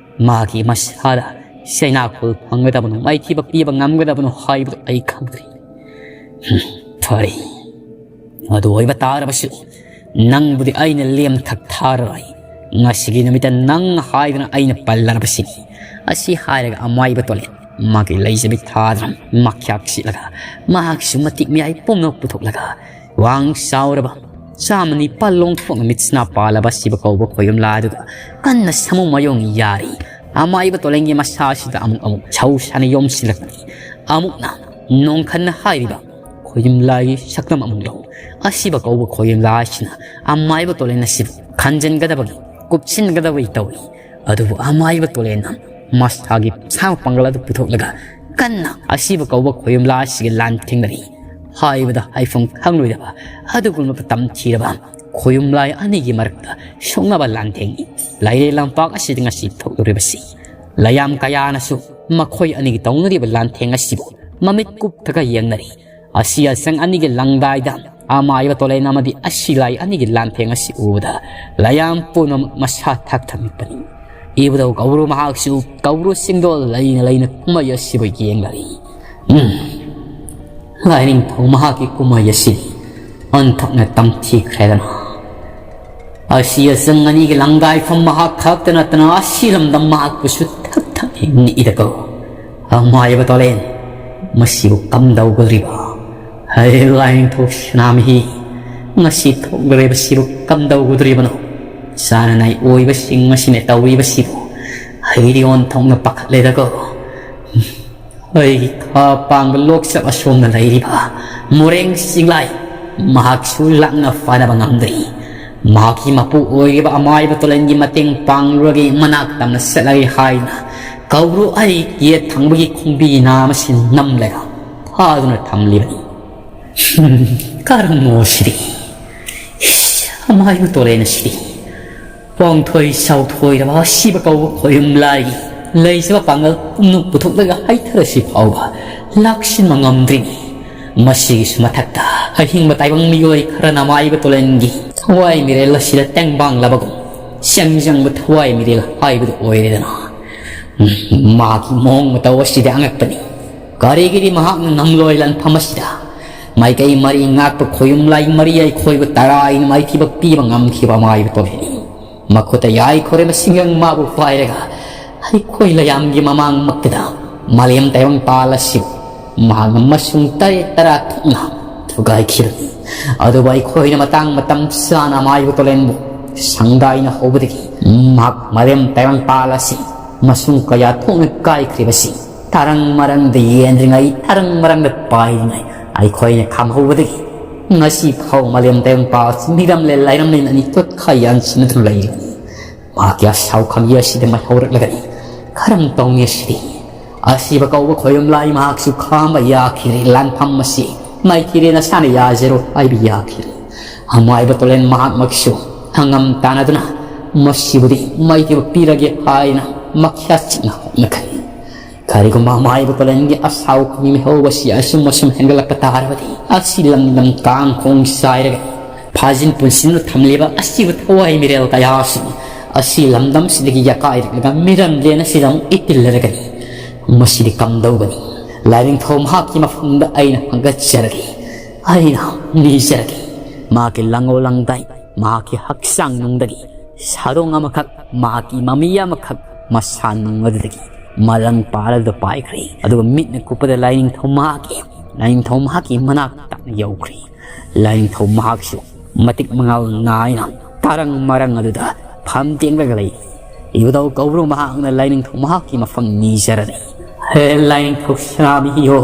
ꯃꯥꯒꯤ ꯃꯁꯥꯗ ꯁꯦꯅꯥꯈꯣꯜ ꯐꯪꯒꯗꯕꯅꯣ, ꯃꯥꯏꯊꯤꯕ ꯄꯤꯕ ꯉꯝꯒꯗꯕꯅꯣ ꯍꯥꯏꯕꯗꯨ ꯑꯩ ꯈꯪꯗ꯭ꯔꯤ꯫ ꯍꯨꯝ, ꯐꯔꯦ, ꯑꯗꯨ ꯑꯣꯏꯕ ꯇꯥꯔꯕꯁꯨ ꯅꯪꯕꯨꯗꯤ ꯑꯩꯅ ꯂꯦꯝꯊꯛ ꯊꯥꯔꯔꯣꯏ꯫ ꯉꯁꯤꯒꯤ ꯅꯨꯃꯤꯠꯇ ꯅꯪ ꯍꯥꯏꯗꯅ ꯑꯩꯅ ꯄꯜꯂꯔꯕꯁꯤꯅꯤ꯫" ꯑꯁꯤ ꯍꯥꯏꯔꯒ ꯑꯃꯥꯏꯕ ꯇꯣꯂꯦꯟ ꯃꯥꯒꯤ ꯂꯩꯖꯕꯤ ꯊꯥꯗꯨꯅ ꯃꯈ꯭ꯌꯥꯛ ꯁꯤꯠꯂꯒ ꯃꯍꯥꯛꯁꯨ ꯃꯇꯤꯛ ꯃꯌꯥꯏ ꯄꯨꯝꯅꯃꯛ ꯄꯨꯊꯣꯛꯂꯒ ꯋꯥꯡ ꯆꯥꯎꯔꯕ ꯆꯥꯝꯃ ꯅꯤꯄꯥꯜ ꯂꯣꯡꯊꯣꯛꯅ ꯃꯤꯠꯁꯤꯅ ꯄꯥꯜꯂꯕ ꯁꯤꯕ ꯀꯧꯕ ꯈꯣꯌꯨꯝ ꯂꯥꯏ ꯑꯗꯨꯒ ꯀꯟꯅ ꯁꯥꯃꯨ ꯃꯌꯣꯡ ꯌꯥꯔꯤ꯫ ꯑꯃꯥꯏꯕ ꯇꯣꯂꯦꯟꯒꯤ ꯃꯁꯥ ꯑꯁꯤꯗ ꯑꯃꯨꯛ ꯑꯃꯨꯛ ꯁꯧ ꯁꯥꯅ ꯌꯣꯝꯁꯤꯜꯂꯛꯄꯅꯤ꯫ ꯑꯃꯨꯛꯅ ꯅꯣꯡꯈꯟꯅ ꯍꯥꯏꯔꯤꯕ ꯈꯣꯌꯨꯝ ꯂꯥꯏꯒꯤ ꯁꯛꯇꯝ ꯑꯃꯨꯛ ꯂꯧ꯫ ꯑꯁꯤꯕ ꯀꯧꯕ ꯈꯣꯌꯨꯝ ꯂꯥꯏꯁꯤꯅ ꯑꯃꯥꯏꯕ ꯇꯣꯂꯦꯟ ꯑꯁꯤꯕꯨ ꯈꯟꯖꯤꯟꯒꯗꯕꯒꯤ, ꯀꯨꯞꯁꯤꯟꯒꯗꯕꯒꯤ ꯇꯧꯏ꯫ ꯑꯗꯨꯕꯨ ꯑꯃꯥꯏꯕ ꯇꯣꯂꯦꯟꯅ ꯃꯁꯥꯒꯤ ꯁꯥ ꯄꯥꯡꯒꯜ ꯑꯗꯨ ꯄꯨꯊꯣꯛꯂꯒ ꯀꯟꯅ ꯑꯁꯤꯕ ꯀꯧꯕ ꯈꯣꯌꯨꯝ ꯂꯥꯏꯁꯤꯒ ꯂꯥꯟꯊꯦꯡꯅꯔꯤ꯫ ꯍꯥꯏꯕꯗ ꯍꯥꯏꯐꯝ ꯈꯪꯂꯣꯏꯗꯕ ꯑꯗꯨꯒꯨꯝꯂꯕ ꯇꯝꯊꯤꯔꯕ ꯈꯣꯌꯨꯝ ꯂꯥꯏ ꯑꯅꯤꯒꯤ ꯃꯔꯛꯇ ꯁꯣꯛꯅꯕ ꯂꯥꯟꯊꯦꯡꯅꯤ꯫ ꯂꯥꯏꯔꯩ ꯂꯝꯄꯥꯛ ꯑꯁꯤꯗ ꯉꯁꯤ ꯊꯣꯛꯂꯨꯔꯤꯕꯁꯤ ꯂꯩꯌꯥꯝ ꯀꯌꯥꯅꯁꯨ ꯃꯈꯣꯏ ꯑꯅꯤꯒꯤ ꯇꯧꯅꯔꯤꯕ ꯂꯥꯟꯊꯦꯡ ꯑꯁꯤꯕꯨ ꯃꯃꯤꯠ ꯀꯨꯞꯊꯒ ꯌꯦꯡꯅꯔꯤ꯫ ꯑꯁꯤ ꯑꯁꯪ ꯑꯅꯤꯒꯤ ꯂꯪꯗꯥꯏꯗ ꯑꯃꯥꯏꯕ ꯇꯣꯂꯦꯟ ꯑꯃꯗꯤ ꯑꯁꯤ ꯂꯥꯏ ꯑꯅꯤꯒꯤ ꯂꯥꯟꯊꯦꯡ ꯑꯁꯤ ꯎꯕꯗ ꯂꯩꯌꯥꯝ ꯄꯨꯝꯅꯃꯛ ꯃꯁꯥ ꯊꯛ ꯊꯛ ꯅꯤꯛꯄꯅꯤ꯫ ꯏꯕꯨꯙꯧ ꯀꯧꯕ꯭ꯔꯨ ꯃꯍꯥꯛꯁꯨ ꯀꯧꯕ꯭ꯔꯨ ꯆꯤꯡꯗꯣꯜ ꯂꯩꯅ ꯂꯩꯅ ꯀꯨꯝꯍꯩ ꯑꯁꯤꯕꯨ ꯌꯦꯡꯂꯔꯤ꯫ ꯎꯝ, ꯂꯥꯏꯅꯤꯡꯊꯧ ꯃꯍꯥꯛꯀꯤ ꯀꯨꯝꯍꯩ ꯑꯁꯤ ꯑꯣꯟꯊꯣꯛꯅ ꯇꯝꯊꯤꯈ꯭ꯔꯦꯗꯅ꯫ ꯑꯁꯤ ꯑꯁꯪ ꯑꯅꯤꯒꯤ ꯂꯪꯗꯥꯏꯐꯝ ꯃꯍꯥꯛ ꯈꯛꯇ ꯅꯠꯇꯅ ꯑꯁꯤ ꯂꯝꯗꯝ ꯃꯍꯥꯛꯄꯨꯁꯨ ꯊꯛ ꯊꯛ ꯅꯤꯛꯏꯗꯀꯣ꯫ ꯑꯃꯥꯏꯕ ꯇꯣꯂꯦꯟ, ꯃꯁꯤꯕꯨ ꯀꯝꯗꯧꯒꯗꯧꯔꯤꯕ? ꯍꯩ ꯂꯥꯏꯅꯤꯡꯊꯧ ꯁꯅꯥꯃꯍꯤ, ꯉꯁꯤ ꯊꯣꯛꯂꯤꯕꯁꯤꯕꯨ ꯀꯝꯗꯧꯒꯗꯧꯔꯤꯕꯅꯣ? ꯆꯥꯅꯅꯥꯏ ꯑꯣꯏꯕꯁꯤꯡ ꯑꯁꯤꯅ ꯇꯧꯔꯤꯕꯁꯤꯕꯨ ꯑꯩꯗꯤ ꯑꯣꯟꯊꯣꯛꯅ ꯄꯥꯈꯠꯂꯦꯗꯀꯣ꯫ ꯑꯩꯒꯤ ꯈꯥ ꯄꯥꯡꯕ ꯂꯣꯛꯆꯞ ꯑꯁꯣꯝꯅ ꯂꯩꯔꯤꯕ ꯃꯣꯔꯦꯡ ꯆꯤꯡꯂꯥꯏ, ꯃꯍꯥꯛꯁꯨ ꯂꯥꯛꯅ ꯐꯥꯅꯕ ꯉꯝꯗ꯭ꯔꯤ꯫ ꯃꯍꯥꯛꯀꯤ ꯃꯄꯨ ꯑꯣꯏꯔꯤꯕ ꯑꯃꯥꯏꯕ ꯇꯣꯂꯦꯟꯒꯤ ꯃꯇꯦꯡ ꯄꯥꯡꯂꯨꯔꯒꯦ, ꯃꯅꯥꯛ ꯇꯝꯅ ꯆꯠꯂꯒꯦ ꯍꯥꯏꯅ ꯀꯧꯕ꯭ꯔꯨ ꯑꯩ ꯌꯦꯠ ꯊꯪꯕꯒꯤ ꯈꯣꯡꯕꯤ ꯅꯥꯝ ꯑꯁꯤ ꯅꯝꯂꯒ ꯐꯥꯗꯨꯅ ꯊꯝꯂꯤꯕꯅꯤ꯫ ꯀꯔꯝꯅꯣ ꯁꯤꯗꯤ? ꯏꯁ, ꯑꯃꯥꯏꯕ ꯇꯣꯂꯦꯟ ꯑꯁꯤꯗꯤ ꯄꯣꯡꯊꯣꯏ ꯆꯥꯎꯊꯣꯏꯔꯕ ꯑꯁꯤꯕ ꯀꯧꯕ ꯈꯣꯌꯨꯝ ꯂꯥꯏꯒꯤ ꯂꯩꯖꯕ ꯄꯥꯡꯒꯜ ꯄꯨꯝꯅꯃꯛ ꯄꯨꯊꯣꯛꯂꯒ ꯍꯩꯊꯔꯁꯤ ꯐꯥꯎꯕ ꯂꯥꯛꯁꯤꯟꯕ ꯉꯝꯗ꯭ꯔꯤꯅꯤ꯫ ꯃꯁꯤꯒꯤꯁꯨ ꯃꯊꯛꯇ ꯑꯍꯤꯡꯕ ꯇꯥꯏꯕꯪ ꯃꯤꯑꯣꯏ ꯈꯔꯅ ꯑꯃꯥꯏꯕ ꯇꯣꯂꯦꯟꯒꯤ ꯊꯋꯥꯏ ꯃꯤꯔꯦꯜ ꯑꯁꯤꯗ ꯇꯦꯡꯕꯥꯡꯂꯕꯒꯨꯝ ꯆꯪꯖꯪꯕ ꯊꯋꯥꯏ ꯃꯤꯔꯦꯜ ꯍꯥꯏꯕꯗꯨ ꯑꯣꯏꯔꯦꯗꯅ꯫ ꯃꯍꯥꯛꯀꯤ ꯃꯑꯣꯡ ꯃꯇꯧ ꯑꯁꯤꯗꯤ ꯑꯉꯛꯄꯅꯤ꯫ ꯀꯔꯤꯒꯤꯗꯤ ꯃꯍꯥꯛꯅ ꯅꯝꯂꯣꯏ ꯂꯥꯟꯐꯝ ꯑꯁꯤꯗ ꯃꯥꯏꯀꯩ ꯃꯔꯤ ꯉꯥꯛꯄ ꯈꯣꯌꯨꯝ ꯂꯥꯏ ꯃꯔꯤ ꯑꯩꯈꯣꯏꯕꯨ ꯇꯔꯥꯏꯅ ꯃꯥꯏꯊꯤꯕ ꯄꯤꯕ ꯉꯝꯈꯤꯕ ꯑꯃꯥꯏꯕ ꯇꯣꯂꯦꯟꯅꯤ꯫ ꯃꯈꯨꯠꯇ ꯌꯥꯏ ꯈꯣꯔꯦꯝꯕ ꯁꯤꯡꯒꯪ ꯃꯥꯕꯨ ꯄꯥꯏꯔꯒ ꯑꯩꯈꯣꯏ ꯂꯩꯌꯥꯝꯒꯤ ꯃꯃꯥꯡꯃꯛꯇꯗ ꯃꯥꯂꯦꯝ ꯇꯥꯏꯕꯪ ꯄꯥꯜ ꯑꯁꯤꯕꯨ ꯃꯍꯥꯛꯅ ꯃꯁꯨꯡ ꯇꯔꯦꯠ ꯇꯔꯥ ꯊꯣꯛꯅ ꯊꯨꯒꯥꯏꯈꯤꯕꯅꯤ꯫ ꯑꯗꯨꯕꯨ ꯑꯩꯈꯣꯏꯅ ꯃꯇꯥꯡ ꯃꯇꯝ ꯆꯥꯅ ꯑꯃꯥꯏꯕ ꯇꯣꯂꯦꯟꯕꯨ ꯁꯪꯗꯥꯏꯅ ꯍꯧꯕꯗꯒꯤ ꯃꯍꯥꯛ ꯃꯥꯂꯦꯝ ꯇꯥꯏꯕꯪꯄꯥꯜ ꯑꯁꯤ ꯃꯁꯨꯡ ꯀꯌꯥ ꯊꯣꯛꯅ ꯀꯥꯏꯈ꯭ꯔꯤꯕꯁꯤ ꯇꯔꯪ ꯃꯔꯪꯗ ꯌꯦꯟꯗ꯭ꯔꯤꯉꯩ, ꯇꯔꯪ ꯃꯔꯪꯗ ꯄꯥꯏꯔꯤꯉꯩ ꯑꯩꯈꯣꯏꯅ ꯈꯪꯍꯧꯕꯗꯒꯤ ꯉꯁꯤ ꯐꯥꯎ ꯃꯥꯂꯦꯝ ꯇꯥꯏꯕꯪꯄꯥꯜ ꯑꯁꯤ ꯃꯤꯔꯝꯂꯦꯟ ꯂꯥꯏꯔꯝꯂꯦꯟ ꯑꯅꯤ ꯇꯣꯠꯈꯥꯏ ꯌꯥꯟꯁꯤꯟꯅꯗꯨꯅ ꯂꯩꯔꯤꯕꯅꯤ꯫ ꯃꯍꯥꯛꯀꯤ ꯑꯁꯥꯎ ꯈꯥꯝꯕꯤ ꯑꯁꯤꯗ ꯃꯥꯏꯍꯧꯔꯛꯂꯒꯅꯤ꯫ ꯀꯔꯝ ꯇꯧꯅꯤ ꯑꯁꯤꯗꯤ? ꯑꯁꯤꯕ ꯀꯧꯕ ꯈꯣꯏꯔꯨꯝ ꯂꯥꯏ ꯃꯍꯥꯛꯁꯨ ꯈꯥꯝꯕ ꯌꯥꯈꯤꯗ꯭ꯔꯦ꯫ ꯂꯥꯟꯐꯝ ꯑꯁꯤ ꯃꯥꯏꯊꯤꯔꯦ, ꯅꯁꯥꯅ ꯌꯥꯖꯔꯣ ꯍꯥꯏꯕ ꯌꯥꯈꯤꯗ꯭ꯔꯦ꯫ ꯑꯃꯥꯏꯕ ꯇꯣꯂꯦꯟ ꯃꯍꯥꯛꯃꯛꯁꯨ ꯑꯉꯝ ꯇꯥꯟꯅꯗꯨꯅ ꯃꯁꯤꯕꯨꯗꯤ ꯃꯥꯏꯊꯤꯕ ꯄꯤꯔꯒꯦ ꯍꯥꯏꯅ ꯃꯈ꯭ꯌꯥꯠ ꯆꯤꯛꯅ ꯍꯣꯠꯅꯈꯤ꯫ ꯀꯔꯤꯒꯨꯝꯕ ꯑꯃꯥꯏꯕ ꯇꯣꯂꯦꯟꯒꯤ ꯑꯁꯥꯎ ꯈꯥꯝꯕꯤ ꯃꯥꯏꯍꯧꯕꯁꯤ ꯑꯁꯨꯝ ꯑꯁꯨꯝ ꯍꯦꯟꯒꯠꯂꯛꯄ ꯇꯥꯔꯕꯗꯤ ꯑꯁꯤ ꯂꯝꯗꯝ ꯀꯥꯡ ꯈꯣꯡ ꯆꯥꯏꯔꯒ ꯐꯥꯖꯤꯟ ꯄꯨꯟꯁꯤꯟꯗꯨꯅ ꯊꯝꯂꯤꯕ ꯑꯁꯤꯕ ꯊꯋꯥꯏ ꯃꯤꯔꯦꯜ ꯀꯌꯥꯁꯤꯡ ꯑꯁꯤ ꯂꯝꯗꯝꯁꯤꯗꯒꯤ ꯌꯥꯀꯥꯏꯔꯛꯂꯒ ꯃꯤꯔꯝꯂꯦꯟ ꯑꯁꯤꯗ ꯑꯃꯨꯛ ꯏꯇꯤꯜꯂꯔꯒꯅꯤ꯫ ꯃꯁꯤꯗꯤ ꯀꯝꯗꯧꯒꯅꯤ? ꯂꯥꯏꯅꯤꯡꯊꯧ ꯃꯍꯥꯛꯀꯤ ꯃꯐꯝꯗ ꯑꯩꯅ ꯍꯪꯒꯠꯆꯔꯒꯦ꯫ ꯑꯩꯅ ꯅꯤꯖꯔꯒꯦ꯫ ꯃꯍꯥꯛꯀꯤ ꯂꯪꯉꯧ ꯂꯪꯗꯥꯏ, ꯃꯍꯥꯛꯀꯤ ꯍꯛꯆꯥꯡ ꯅꯨꯡꯗꯒꯤ ꯁꯔꯨꯡ ꯑꯃꯈꯛ, ꯃꯍꯥꯛꯀꯤ ꯃꯃꯤ ꯑꯃꯈꯛ ꯃꯁꯥ ꯅꯨꯡ ꯑꯗꯨꯗꯒꯤ ꯃꯂꯪ ꯄꯥꯜꯂꯗꯨ ꯄꯥꯏꯈ꯭ꯔꯦ꯫ ꯑꯗꯨꯒ ꯃꯤꯠꯅ ꯀꯨꯞꯄꯗ ꯂꯥꯏꯅꯤꯡꯊꯧ ꯃꯍꯥꯛꯀꯤ, ꯂꯥꯏꯅꯤꯡꯊꯧ ꯃꯍꯥꯛꯀꯤ ꯃꯅꯥꯛ ꯇꯥꯛꯅ ꯌꯧꯈ꯭ꯔꯦ꯫ ꯂꯥꯏꯅꯤꯡꯊꯧ ꯃꯍꯥꯛꯁꯨ ꯃꯇꯤꯛ ꯃꯉꯥꯜ ꯅꯥꯏꯅ ꯇꯔꯪ ꯃꯔꯪ ꯑꯗꯨꯗ ꯐꯝ ꯇꯦꯡꯂꯒ ꯂꯩ꯫ ꯏꯕꯨꯙꯧ ꯀꯧꯕ꯭ꯔꯨ ꯃꯍꯥꯛꯅ ꯂꯥꯏꯅꯤꯡꯊꯧ ꯃꯍꯥꯛꯀꯤ ꯃꯐꯝ ꯅꯤꯖꯔꯅꯤ꯫ ꯍꯦ ꯂꯥꯏꯅꯤꯡꯊꯧ ꯁꯅꯥꯃꯍꯤꯌꯣ,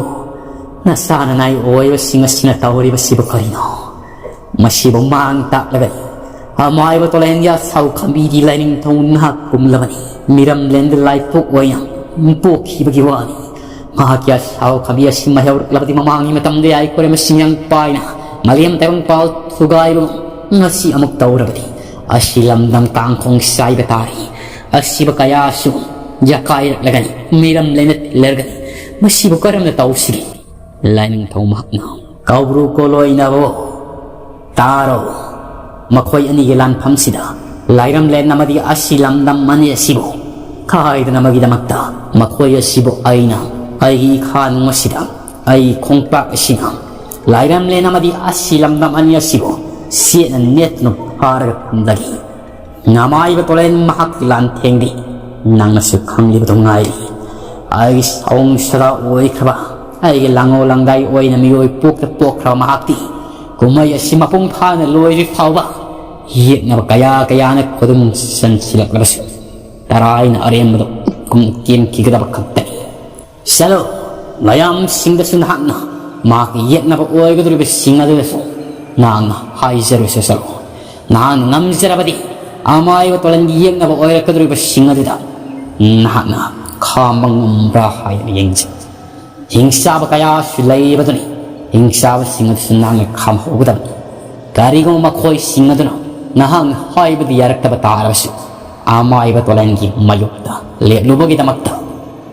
ꯅꯆꯥ ꯅꯅꯥꯏ ꯑꯣꯏꯕꯁꯤꯡ ꯑꯁꯤꯅ ꯇꯧꯔꯤꯕꯁꯤꯕꯨ ꯀꯔꯤꯅꯣ? ꯃꯁꯤꯕꯨ ꯃꯥꯡ ꯇꯥꯛꯂꯒꯅꯤ꯫ ꯑꯃꯥꯏꯕ ꯇꯣꯂꯦꯟꯒꯤ ꯑꯁꯥꯎ ꯈꯥꯝꯕꯤꯗꯤ ꯂꯥꯏꯅꯤꯡꯊꯧ ꯅꯍꯥꯛ ꯀꯨꯝꯂꯕꯅꯤ꯫ ꯃꯤꯔꯝꯂꯦꯟꯗ ꯂꯥꯏꯄꯣꯛ ꯑꯣꯏꯅ ꯄꯣꯛꯈꯤꯕꯒꯤ ꯋꯥꯅꯤ꯫ ꯃꯍꯥꯛꯀꯤ ꯑꯁꯥꯎ ꯈꯥꯝꯕꯤ ꯑꯁꯤ ꯃꯥꯏꯌꯣꯛꯂꯕꯗꯤ ꯃꯃꯥꯡꯒꯤ ꯃꯇꯝꯗ ꯌꯥꯏ ꯈꯨꯔꯦꯝ ꯁꯤꯡꯌꯥꯡ ꯄꯥꯏꯅ ꯃꯥꯂꯦꯝ ꯇꯥꯏꯕꯪꯄꯥꯜ ꯊꯨꯒꯥꯏꯕ ꯉꯁꯤ ꯑꯃꯨꯛ ꯇꯧꯔꯕꯗꯤ ꯑꯁꯤ ꯂꯝꯗꯝ ꯀꯥꯡꯈꯣꯡ ꯆꯥꯏꯕ ꯇꯥꯔꯦ꯫ ꯑꯁꯤꯕ ꯀꯌꯥꯁꯨ ꯌꯥꯀꯥꯏꯔꯛꯂꯒꯅꯤ, ꯃꯤꯔꯝ ꯂꯩꯅ ꯂꯩꯔꯒꯅꯤ꯫ ꯃꯁꯤꯕꯨ ꯀꯔꯝꯅ ꯇꯧꯁꯤꯒꯦ? ꯂꯥꯏꯅꯤꯡꯊꯧ ꯃꯍꯥꯛꯅ ꯀꯧꯕ꯭ꯔꯨ ꯀꯣꯂꯣꯏꯅꯕꯣ, ꯇꯥꯔꯣ꯫ ꯃꯈꯣꯏ ꯑꯅꯤꯒꯤ ꯂꯥꯟꯐꯝꯁꯤꯗ ꯂꯥꯏꯔꯝꯂꯦꯟ ꯑꯃꯗꯤ ꯑꯁꯤ ꯂꯝꯗꯝ ꯑꯅꯤ ꯑꯁꯤꯕꯨ ꯈꯥꯏꯗꯅꯕꯒꯤꯗꯃꯛꯇ ꯃꯈꯣꯏ ꯑꯁꯤꯕꯨ ꯑꯩꯅ ꯑꯩꯒꯤ ꯏꯈꯥ ꯅꯨꯡ ꯑꯁꯤꯗ, ꯑꯩꯒꯤ ꯈꯣꯡꯄꯥꯛ ꯑꯁꯤꯅ ꯂꯥꯏꯔꯝꯂꯦꯟ ꯑꯃꯗꯤ ꯑꯁꯤ ꯂꯝꯗꯝ ꯑꯅꯤ ꯑꯁꯤꯕꯨ ꯁꯦꯠꯅ ꯅꯦꯠꯇꯨꯅ ꯐꯥꯔꯒ ꯊꯝꯂꯒꯦ꯫ ꯅꯃꯥꯏꯕ ꯇꯣꯂꯦꯟ ꯃꯍꯥꯛꯀꯤ ꯂꯥꯟꯊꯦꯡꯗꯤ ꯅꯪꯅꯁꯨ ꯈꯪꯂꯤꯕꯗꯨ ꯉꯥꯏꯔꯤ꯫ ꯑꯩꯒꯤ ꯁꯑꯣꯡ ꯁꯥꯗꯥ ꯑꯣꯏꯈ꯭ꯔꯕ ꯑꯩꯒꯤ ꯂꯥꯡꯉꯧ ꯂꯥꯡꯗꯥꯏ ꯑꯣꯏꯅ ꯃꯤꯑꯣꯏ ꯄꯣꯛꯇ ꯄꯣꯛꯈ꯭ꯔꯕ ꯃꯍꯥꯛꯇꯤ ꯀꯨꯝꯍꯩ ꯑꯁꯤ ꯃꯄꯨꯡ ꯐꯥꯅ ꯂꯣꯏꯗ꯭ꯔꯤ ꯐꯥꯎꯕ ꯌꯦꯛꯅꯕ ꯀꯌꯥ ꯀꯌꯥꯅ ꯈꯨꯗꯨꯝ ꯆꯟꯁꯤꯜꯂꯛꯂꯕꯁꯨ ꯇꯔꯥꯏꯅ ꯑꯔꯦꯝꯕꯗ ꯎꯠꯀꯨꯝ ꯀꯦꯟꯈꯤꯒꯗꯕ ꯈꯛꯇꯅꯤ꯫ ꯆꯠꯂꯣ, ꯃꯌꯥꯝꯁꯤꯡꯗꯁꯨ ꯅꯍꯥꯛꯅ ꯃꯍꯥꯛꯀꯤ ꯌꯦꯛꯅꯕ ꯑꯣꯏꯒꯗꯧꯔꯤꯕꯁꯤꯡ ꯑꯗꯨꯗꯁꯨ ꯅꯍꯥꯛꯅ ꯍꯥꯏꯖꯔꯨꯁꯦ ꯆꯠꯂꯣ꯫ ꯅꯍꯥꯛꯅ ꯉꯝꯖꯔꯕꯗꯤ ꯑꯃꯥꯏꯕ ꯇꯣꯂꯟꯒꯤ ꯌꯦꯛꯅꯕ ꯑꯣꯏꯔꯛꯀꯗꯧꯔꯤꯕꯁꯤꯡ ꯑꯗꯨꯗ ꯅꯍꯥꯛꯅ ꯈꯥꯝꯕ ꯉꯝꯕ꯭ꯔꯥ ꯍꯥꯏꯅ ꯌꯦꯡꯖꯩ꯫ ꯍꯤꯡꯆꯥꯕ ꯀꯌꯥꯁꯨ ꯂꯩꯔꯤꯕꯗꯨꯅꯤ꯫ ꯍꯤꯡꯆꯥꯕꯁꯤꯡ ꯑꯗꯨꯁꯨ ꯅꯍꯥꯛꯅ ꯈꯥꯝꯍꯧꯒꯗꯕꯅꯤ꯫ ꯀꯔꯤꯒꯨꯝꯕ ꯃꯈꯣꯏꯁꯤꯡ ꯑꯗꯨꯅ ꯅꯍꯥꯛꯅ ꯍꯥꯏꯕꯗ ꯌꯥꯔꯛꯇꯕ ꯇꯥꯔꯕꯁꯨ ꯑꯃꯥꯏꯕ ꯇꯣꯂꯟꯒꯤ ꯃꯥꯌꯣꯛꯇ ꯂꯦꯞꯂꯨꯕꯒꯤꯗꯃꯛꯇ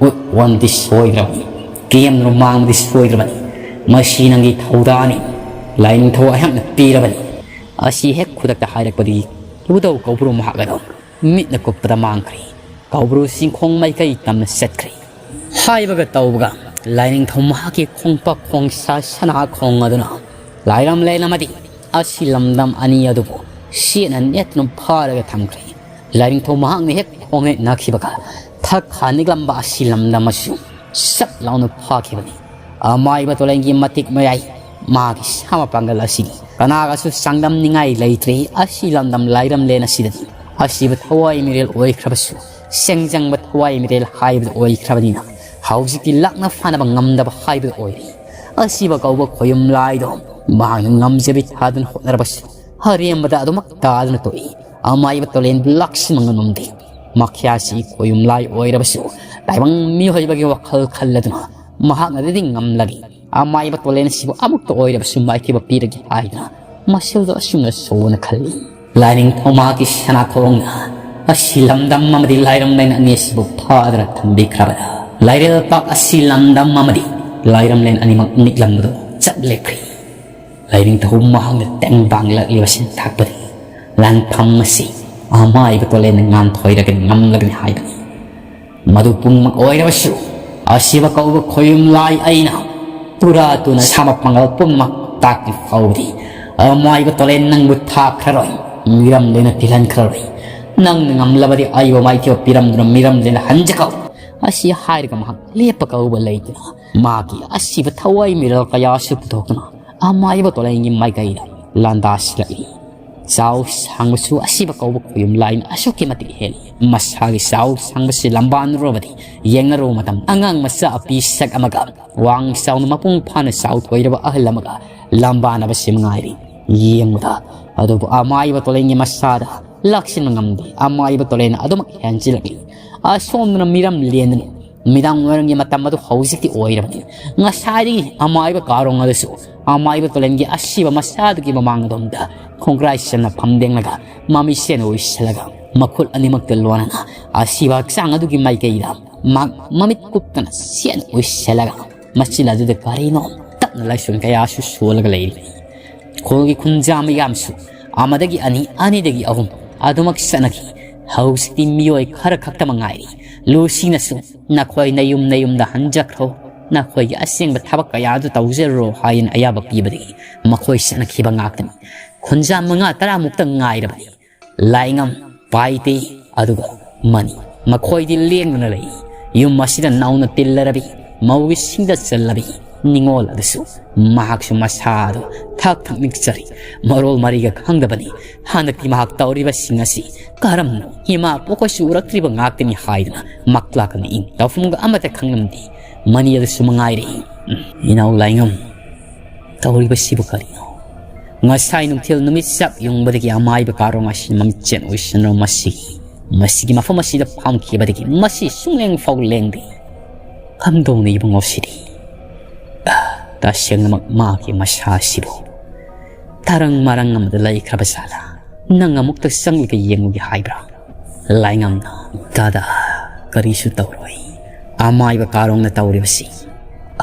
ꯎꯠ ꯋꯥꯟꯗꯤ ꯁꯣꯏꯗ꯭ꯔꯕꯅꯤ꯫ ꯀꯦꯝ ꯔꯨꯃꯥꯡꯗꯤ ꯁꯣꯏꯗ꯭ꯔꯕꯅꯤ꯫ ꯃꯁꯤ ꯅꯪꯒꯤ ꯊꯧꯗꯥꯡꯅꯤ꯫ ꯂꯥꯏꯅꯤꯡꯊꯧ ꯑꯩꯍꯥꯛꯅ ꯄꯤꯔꯕꯅꯤ꯫ ꯑꯁꯤ ꯍꯦꯛ ꯈꯨꯗꯛꯇ ꯍꯥꯏꯔꯛꯄꯗꯒꯤ ꯂꯨꯗꯧ ꯀꯧꯕ꯭ꯔꯨ ꯃꯍꯥꯛ ꯑꯗꯨ ꯃꯤꯠꯅ ꯀꯨꯞꯄꯗ ꯃꯥꯡꯈ꯭ꯔꯦ꯫ ꯀꯧꯕ꯭ꯔꯨ ꯆꯤꯡꯈꯣꯡ ꯃꯥꯏꯀꯩ ꯇꯝꯅ ꯆꯠꯈ꯭ꯔꯦ꯫ ꯍꯥꯏꯕꯒ ꯇꯧꯕꯒ ꯂꯥꯏꯅꯤꯡꯊꯧ ꯃꯍꯥꯛꯀꯤ ꯈꯣꯡꯄꯥꯛ ꯈꯣꯡꯁꯥ ꯁꯅꯥ ꯈꯣꯡ ꯑꯗꯨꯅ ꯂꯥꯏꯔꯝꯂꯦꯟ ꯑꯃꯗꯤ ꯑꯁꯤ ꯂꯝꯗꯝ ꯑꯅꯤ ꯑꯗꯨꯕꯨ ꯁꯤꯠꯅ ꯅꯦꯠꯇꯨꯅ ꯐꯥꯔꯒ ꯊꯝꯈ꯭ꯔꯦ꯫ ꯂꯥꯏꯅꯤꯡꯊꯧ ꯃꯍꯥꯛꯅ ꯍꯦꯛ ꯈꯣꯡꯅꯦꯠ ꯅꯥꯈꯤꯕꯒ ꯊꯛ ꯈꯥ ꯅꯤꯛꯂꯝꯕ ꯑꯁꯤ ꯂꯝꯗꯝ ꯑꯁꯤꯁꯨ ꯁꯠ ꯂꯥꯎꯅ ꯐꯥꯈꯤꯕꯅꯤ꯫ ꯑꯃꯥꯏꯕ ꯇꯣꯂꯦꯟꯒꯤ ꯃꯇꯤꯛ ꯃꯌꯥꯏ ꯃꯥꯒꯤ ꯁꯥ ꯃꯄꯥꯡꯒꯜ ꯑꯁꯤꯅꯤ ꯀꯅꯥꯒꯁꯨ ꯆꯥꯡꯗꯝꯅꯤꯡꯉꯥꯏ ꯂꯩꯇ꯭ꯔꯦ꯫ ꯑꯁꯤ ꯂꯝꯗꯝ ꯂꯥꯏꯔꯝꯂꯦꯟ ꯑꯁꯤꯗꯗꯤ ꯑꯁꯤꯕ ꯊꯋꯥꯏ ꯃꯤꯔꯦꯜ ꯑꯣꯏꯈ꯭ꯔꯕꯁꯨ ꯁꯦꯡꯖꯪꯕ ꯊꯋꯥꯏ ꯃꯤꯔꯦꯜ ꯍꯥꯏꯕꯗꯨ ꯑꯣꯏꯈ꯭ꯔꯕꯅꯤꯅ ꯍꯧꯖꯤꯛꯇꯤ ꯂꯥꯛꯅ ꯐꯥꯅꯕ ꯉꯝꯗꯕ ꯍꯥꯏꯕꯗꯨ ꯑꯣꯏꯔꯦ꯫ ꯑꯁꯤꯕ ꯀꯧꯕ ꯈꯣꯌꯨꯝ ꯂꯥꯏꯗꯣ ꯃꯍꯥꯛꯅ ꯉꯝꯖꯕꯤ ꯊꯥꯗꯨꯅ ꯍꯣꯠꯅꯔꯕꯁꯨ ꯑꯔꯦꯝꯕꯗ ꯑꯗꯨꯃꯛ ꯇꯥꯗꯨꯅ ꯇꯣꯛꯏ꯫ ꯑꯃꯥꯏꯕ ꯇꯣꯂꯦꯟꯕꯨ ꯂꯥꯛꯁꯤꯟꯕ ꯉꯝꯂꯝꯗꯦ꯫ ꯃꯈ꯭ꯌꯥꯁꯤ ꯈꯣꯌꯨꯝ ꯂꯥꯏ ꯑꯣꯏꯔꯕꯁꯨ ꯇꯥꯏꯕꯪ ꯃꯤꯑꯣꯏꯕꯒꯤ ꯋꯥꯈꯜ ꯈꯜꯂꯗꯨꯅ ꯃꯍꯥꯛꯅꯗꯤ ꯉꯝꯂꯒꯦ꯫ ꯑꯃꯥꯏꯕ ꯇꯣꯂꯦꯟ ꯑꯁꯤꯕꯨ ꯑꯃꯨꯛꯇ ꯑꯣꯏꯔꯕꯁꯨ ꯃꯥꯏꯊꯤꯕ ꯄꯤꯔꯒꯦ ꯍꯥꯏꯗꯨꯅ ꯃꯁꯦꯜꯗꯣ ꯑꯁꯨꯝꯅ ꯁꯣꯟꯅ ꯈꯜꯂꯤ꯫ ꯂꯥꯏꯅꯤꯡꯊꯧ ꯃꯍꯥꯛꯀꯤ ꯁꯅꯥ ꯊꯧꯑꯣꯡꯅ ꯑꯁꯤ ꯂꯝꯗꯝ ꯑꯃꯗꯤ ꯂꯥꯏꯔꯝ ꯂꯩꯅ ꯑꯅꯤ ꯑꯁꯤꯕꯨ ꯐꯥꯗꯨꯅ ꯊꯝꯕꯤꯈ꯭ꯔꯕꯗ ꯂꯥꯏꯔꯦꯜ ꯄꯥꯛ ꯑꯁꯤ ꯂꯝꯗꯝ ꯑꯃꯗꯤ ꯂꯥꯏꯔꯝ ꯂꯩꯅ ꯑꯅꯤꯃꯛ ꯅꯤꯛꯂꯝꯕꯗꯨ ꯆꯠꯂꯦꯈ꯭ꯔꯦ꯫ ꯂꯥꯏꯅꯤꯡꯊꯧ ꯃꯍꯥꯛꯅ ꯇꯦꯡꯕꯥꯡꯂꯛꯂꯤꯕ ꯁꯤꯟꯊꯥꯛꯄꯗꯤ ꯂꯥꯟꯐꯝ ꯑꯁꯤ ꯑꯃꯥꯏꯕ ꯇꯣꯂꯦꯟꯅ ꯉꯥꯟꯊꯣꯏꯔꯒ ꯉꯝꯂꯕꯅꯤ ꯍꯥꯏꯕꯅꯤ꯫ ꯃꯗꯨ ꯄꯨꯝꯅꯃꯛ ꯑꯣꯏꯔꯕꯁꯨ ꯑꯁꯤꯕ ꯀꯧꯕ ꯈꯣꯌꯨꯝ ꯂꯥꯏ ꯑꯩꯅ ꯄꯨꯔꯥ ꯇꯨꯅ ꯁꯥ ꯃꯄꯥꯡꯒꯜ ꯄꯨꯝꯅꯃꯛ ꯇꯥꯛꯂꯤ ꯐꯥꯎꯕꯗꯤ ꯑꯃꯥꯏꯕ ꯇꯣꯂꯦꯟ ꯅꯪꯕꯨ ꯊꯥꯈ꯭ꯔꯔꯣꯏ꯫ ꯃꯤꯔꯝ ꯂꯦꯟꯅ ꯇꯤꯜꯍꯟꯈ꯭ꯔꯔꯣꯏ꯫ ꯅꯪꯅ ꯉꯝꯂꯕꯗꯤ ꯑꯩꯕꯨ ꯃꯥꯏꯊꯤꯕ ꯄꯤꯔꯝꯗꯨꯅ ꯃꯤꯔꯝ ꯂꯦꯟꯅ ꯍꯟꯖꯈꯧ꯫ ꯑꯁꯤ ꯍꯥꯏꯔꯒ ꯃꯍꯥꯛ ꯂꯦꯞꯄ ꯀꯧꯕ ꯂꯩꯇꯅ ꯃꯥꯒꯤ ꯑꯁꯤꯕ ꯊꯋꯥꯏ ꯃꯤꯔꯣꯜ ꯀꯌꯥꯁꯨ ꯄꯨꯊꯣꯛꯇꯨꯅ ꯑꯃꯥꯏꯕ ꯇꯣꯂꯦꯟꯒꯤ ꯃꯥꯏꯀꯩꯗ ꯂꯥꯟꯗꯥꯁꯤꯜꯂꯛꯏ꯫ ꯆꯥꯎ ꯁꯥꯡꯕꯁꯨ ꯑꯁꯤꯕ ꯀꯧꯕ ꯈꯨꯌꯨꯝ ꯂꯥꯏꯅ ꯑꯁꯨꯛꯀꯤ ꯃꯇꯤꯛ ꯍꯦꯜꯂꯤ꯫ ꯃꯁꯥꯒꯤ ꯆꯥꯎ ꯁꯥꯡꯕꯁꯤ ꯂꯝꯕꯥꯟꯔꯨꯔꯕꯗꯤ ꯌꯦꯡꯅꯔꯨꯕ ꯃꯇꯝ ꯑꯉꯥꯡ ꯃꯆꯥ ꯑꯄꯤ ꯁꯛ ꯑꯃꯒ ꯋꯥꯡ ꯆꯥꯎꯅ ꯃꯄꯨꯡ ꯐꯥꯅ ꯆꯥꯎꯊꯣꯏꯔꯕ ꯑꯍꯜ ꯑꯃꯒ ꯂꯝꯕꯥꯅꯕꯁꯤ ꯃꯉꯥꯏꯔꯤ ꯌꯦꯡꯕꯗ꯫ ꯑꯗꯨꯕꯨ ꯑꯃꯥꯏꯕ ꯇꯣꯂꯦꯟꯒꯤ ꯃꯁꯥꯗ ꯂꯥꯛꯁꯤꯟꯕ ꯉꯝꯗꯦ꯫ ꯑꯃꯥꯏꯕ ꯇꯣꯂꯦꯟꯅ ꯑꯗꯨꯃꯛ ꯍꯦꯟꯖꯤꯜꯂꯛꯂꯤ꯫ ꯑꯁꯣꯝꯗꯅ ꯃꯤꯔꯝ ꯂꯦꯟꯗꯨꯅ ꯅꯨꯃꯤꯗꯥꯡ ꯋꯥꯏꯔꯝꯒꯤ ꯃꯇꯝ ꯑꯗꯨ ꯍꯧꯖꯤꯛꯇꯤ ꯑꯣꯏꯔꯕꯅꯤ꯫ ꯉꯁꯥꯏꯗꯒꯤ ꯑꯃꯥꯏꯕ ꯀꯥꯔꯣꯡ ꯑꯗꯨꯁꯨ ꯑꯃꯥꯏꯕ ꯇꯣꯂꯦꯟꯒꯤ ꯑꯁꯤꯕ ꯃꯁꯥꯗꯨꯒꯤ ꯃꯃꯥꯡ ꯑꯗꯣꯝꯗ ꯈꯣꯡꯒ꯭ꯔꯥꯏ ꯆꯟꯅ ꯐꯝꯗꯦꯡꯂꯒ ꯃꯃꯤꯠꯁꯦꯟ ꯎꯏꯁꯤꯜꯂꯒ ꯃꯈꯨꯠ ꯑꯅꯤꯃꯛꯇ ꯂꯣꯟꯅꯅ ꯑꯁꯤꯕ ꯍꯛꯆꯥꯡ ꯑꯗꯨꯒꯤ ꯃꯥꯏꯀꯩꯗ ꯃꯍꯥꯛ ꯃꯃꯤꯠ ꯀꯨꯞꯇꯅ ꯁꯦꯟ ꯎꯏꯁꯤꯜꯂꯒ ꯃꯆꯤꯟ ꯑꯗꯨꯗ ꯀꯔꯤꯅꯣ ꯇꯞꯅ ꯂꯥꯏꯁꯣꯟ ꯀꯌꯥꯁꯨ ꯁꯣꯜꯂꯒ ꯂꯩꯔꯤ꯫ ꯈꯨꯜꯒꯤ ꯈꯨꯟꯖꯥ ꯃꯌꯥꯝꯁꯨ ꯑꯃꯗꯒꯤ ꯑꯅꯤ, ꯑꯅꯤꯗꯒꯤ ꯑꯍꯨꯝ ꯑꯗꯨꯃꯛ ꯆꯠꯅꯈꯤ꯫ ꯍꯧꯖꯤꯛꯇꯤ ꯃꯤꯑꯣꯏ ꯈꯔ ꯈꯛꯇꯃꯛ ꯉꯥꯏꯔꯤ꯫ ꯂꯨꯁꯤꯅꯁꯨ "ꯅꯈꯣꯏ ꯅꯌꯨꯝ ꯅꯌꯨꯝꯗ ꯍꯟꯖꯈ꯭ꯔꯣ, ꯅꯈꯣꯏꯒꯤ ꯑꯁꯦꯡꯕ ꯊꯕꯛ ꯀꯌꯥ ꯑꯗꯨ ꯇꯧꯖꯔꯨꯔꯣ" ꯍꯥꯏꯅ ꯑꯌꯥꯕ ꯄꯤꯕꯗꯒꯤ ꯃꯈꯣꯏ ꯆꯠꯅꯈꯤꯕ ꯉꯥꯛꯇꯅꯤ꯫ ꯈꯨꯟꯖꯥ ꯃꯉꯥ ꯇꯔꯥꯃꯨꯛꯇ ꯉꯥꯏꯔꯕꯅꯤ꯫ ꯂꯥꯏꯉꯝ, ꯄꯥꯏꯇꯦ, ꯑꯗꯨꯒ ꯃꯅꯤ꯫ ꯃꯈꯣꯏꯗꯤ ꯂꯦꯡꯗꯅ ꯂꯩ꯫ ꯌꯨꯝ ꯑꯁꯤꯗ ꯅꯧꯅ ꯇꯤꯜꯂꯔꯕꯤ ꯃꯧꯒꯤ ꯁꯤꯡꯗ ꯆꯜꯂꯕꯤ ꯅꯤꯉꯣꯜ ꯑꯗꯨꯁꯨ ꯃꯍꯥꯛꯁꯨ ꯃꯁꯥꯗꯨ ꯊꯛ ꯊꯛ ꯅꯤꯛꯆꯔꯤ꯫ ꯃꯔꯣꯜ ꯃꯔꯤꯒ ꯈꯪꯗꯕꯅꯤ꯫ ꯍꯟꯗꯛꯇꯤ ꯃꯍꯥꯛ ꯇꯧꯔꯤꯕꯁꯤꯡ ꯑꯁꯤ ꯀꯔꯝꯅ ꯏꯃꯥ ꯄꯣꯛꯄꯁꯨ ꯎꯔꯛꯇ꯭ꯔꯤꯕ ꯉꯥꯛꯇꯅꯤ ꯍꯥꯏꯗꯨꯅ ꯃꯛꯂꯥꯛꯀꯅ ꯏꯪ ꯇꯧꯐꯝꯒ ꯑꯃꯠꯇ ꯈꯪꯂꯝꯗꯦ꯫ ꯃꯅꯤ ꯑꯗꯨꯁꯨ ꯃꯉꯥꯏꯔꯦ꯫ ꯎꯝ, ꯏꯅꯥꯎ ꯂꯥꯏꯉꯝ, ꯇꯧꯔꯤꯕꯁꯤꯕꯨ ꯀꯔꯤꯅꯣ? ꯉꯁꯥꯏ ꯅꯨꯡꯊꯤꯜ ꯅꯨꯃꯤꯠ ꯆꯞ ꯌꯨꯡꯕꯗꯒꯤ ꯑꯃꯥꯏꯕ ꯀꯥꯔꯣꯡ ꯑꯁꯤ ꯃꯃꯤꯠꯆꯦꯟ ꯑꯣꯏꯁꯤꯟꯅ ꯃꯁꯤꯒꯤ, ꯃꯁꯤꯒꯤ ꯃꯐꯝ ꯑꯁꯤꯗ ꯐꯝꯈꯤꯕꯗꯒꯤ ꯃꯁꯤ ꯁꯨꯡꯂꯦꯡ ꯐꯥꯎ ꯂꯦꯡꯗꯦ꯫ ꯀꯝꯗꯧꯅ ꯏꯕꯨꯡꯉꯣ ꯁꯤꯗꯤ? ꯑꯥ, ꯇꯁꯦꯡꯅꯃꯛ ꯃꯥꯒꯤ ꯃꯁꯥꯁꯤꯕꯨ ꯇꯔꯪ ꯃꯔꯪ ꯑꯃꯗ ꯂꯩꯈ꯭ꯔꯕ ꯖꯥꯠꯂꯥ? ꯅꯪ ꯑꯃꯨꯛꯇ ꯆꯪꯂꯒ ꯌꯦꯡꯉꯨꯒꯦ ꯍꯥꯏꯕ꯭ꯔꯥ? ꯂꯥꯏꯉꯝꯅ, "ꯗꯥꯗꯥ, ꯀꯔꯤꯁꯨ ꯇꯧꯔꯣꯏ꯫ ꯑꯃꯥꯏꯕ ꯀꯥꯔꯣꯡꯅ ꯇꯧꯔꯤꯕꯁꯤ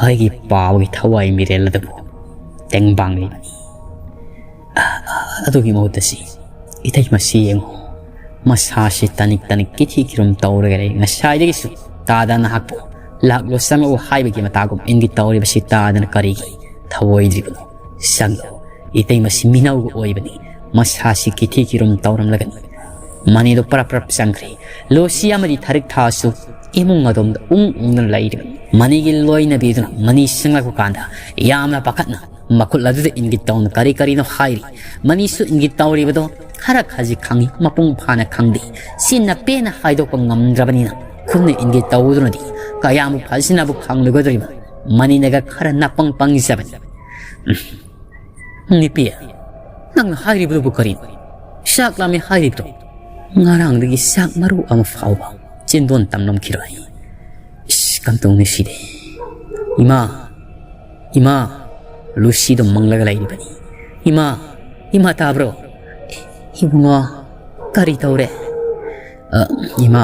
ꯑꯩꯒꯤ ꯄꯥꯕꯒꯤ ꯊꯋꯥꯏ ꯃꯤꯔꯦꯜ ꯑꯗꯨꯕꯨ ꯇꯦꯡꯕꯥꯡꯂꯤꯕꯅꯤ꯫ ꯑꯗꯨꯒꯤ ꯃꯍꯨꯠꯇ ꯁꯤ ꯏꯇꯩꯃꯁꯤ ꯌꯦꯡꯉꯨ꯫ ꯃꯁꯥꯁꯤ ꯇꯅꯤꯛ ꯇꯅꯤꯛ ꯀꯤꯊꯤ ꯀꯤꯔꯨꯝ ꯇꯧꯔꯒ ꯂꯩ꯫ ꯉꯁꯥꯏꯗꯒꯤꯁꯨ ꯇꯥꯗ ꯅꯍꯥꯛꯄꯨ ꯂꯥꯛꯂꯣ ꯆꯪꯂꯛꯎ ꯍꯥꯏꯕꯒꯤ ꯃꯇꯥꯒꯨꯝ ꯏꯟꯒꯤ ꯇꯧꯔꯤꯕꯁꯤ ꯇꯥꯗꯅ ꯀꯔꯤꯒꯤ ꯊꯧꯑꯣꯏꯗ꯭ꯔꯤꯕꯅꯣ? ꯆꯪꯂꯣ, ꯏꯇꯩꯃꯁꯤ ꯃꯤꯅꯧꯒ ꯑꯣꯏꯕꯅꯤ꯫ ꯃꯁꯥꯁꯤ ꯀꯤꯊꯤ ꯀꯤꯔꯨꯝ ꯇꯧꯔꯝꯂꯒꯅꯤ"꯫ ꯃꯅꯤꯗꯣ ꯄꯔꯞ ꯄꯔꯞ ꯆꯪꯈ꯭ꯔꯦ꯫ ꯂꯨꯁꯤ ꯑꯃꯗꯤ ꯊꯥꯔꯤꯛ ꯊꯥꯁꯨ ꯏꯃꯨꯡ ꯑꯗꯣꯝꯗ ꯎꯪ ꯎꯪꯗꯨꯅ ꯂꯩꯔꯤꯕꯅꯤ꯫ ꯃꯅꯤꯒꯤ ꯂꯣꯏꯅꯕꯤꯗꯨꯅ ꯃꯅꯤ ꯆꯪꯂꯛꯄ ꯀꯥꯟꯗ ꯌꯥꯝꯅ ꯄꯥꯈꯠꯅ ꯃꯈꯨꯠ ꯑꯗꯨꯗ ꯏꯪꯒꯤꯠ ꯇꯧꯅ ꯀꯔꯤ ꯀꯔꯤꯅꯣ ꯍꯥꯏꯔꯤ꯫ ꯃꯅꯤꯁꯨ ꯏꯪꯒꯤꯠ ꯇꯧꯔꯤꯕꯗꯣ ꯈꯔ ꯈꯖꯤꯛ ꯈꯪꯏ, ꯃꯄꯨꯡ ꯐꯥꯅ ꯈꯪꯗꯦ꯫ ꯆꯤꯟꯅ ꯄꯦꯟꯅ ꯍꯥꯏꯗꯣꯛꯄ ꯉꯝꯗ꯭ꯔꯕꯅꯤꯅ ꯈꯨꯠꯅ ꯏꯪꯒꯤꯠ ꯇꯧꯗꯨꯅꯗꯤ ꯀꯌꯥꯝꯕꯨ ꯐꯖꯅꯕꯨ ꯈꯪꯂꯨꯒꯗꯧꯔꯤꯕ꯫ ꯃꯅꯤꯅꯒ ꯈꯔ ꯅꯄꯪ ꯄꯪꯖꯕꯅꯤ꯫ "ꯅꯨꯄꯤ, ꯅꯪꯅ ꯍꯥꯏꯔꯤꯕꯗꯨꯕꯨ ꯀꯔꯤꯅꯣ? ꯆꯥꯛ ꯂꯥꯝꯃꯦ ꯍꯥꯏꯔꯤꯕꯗꯣ?" ꯉꯔꯥꯡꯗꯒꯤ ꯆꯥꯛ ꯃꯔꯨ ꯑꯃ ꯐꯥꯎꯕ ꯆꯤꯟꯗꯣꯟ ꯇꯝꯂꯝꯈꯤꯔꯣꯏ꯫ ꯏꯁ, ꯀꯝꯗꯧꯅꯤ ꯁꯤꯗꯤ? "ꯏꯃꯥ, ꯏꯃꯥ!" ꯂꯨꯁꯤꯗꯣ ꯃꯪꯂꯒ ꯂꯩꯔꯤꯕꯅꯤ꯫ "ꯏꯃꯥ, ꯏꯃꯥ ꯇꯥꯕ꯭ꯔꯣ? ꯏꯕꯨꯡꯉꯣ, ꯀꯔꯤ ꯇꯧꯔꯦ?" "ꯑ, ꯏꯃꯥ,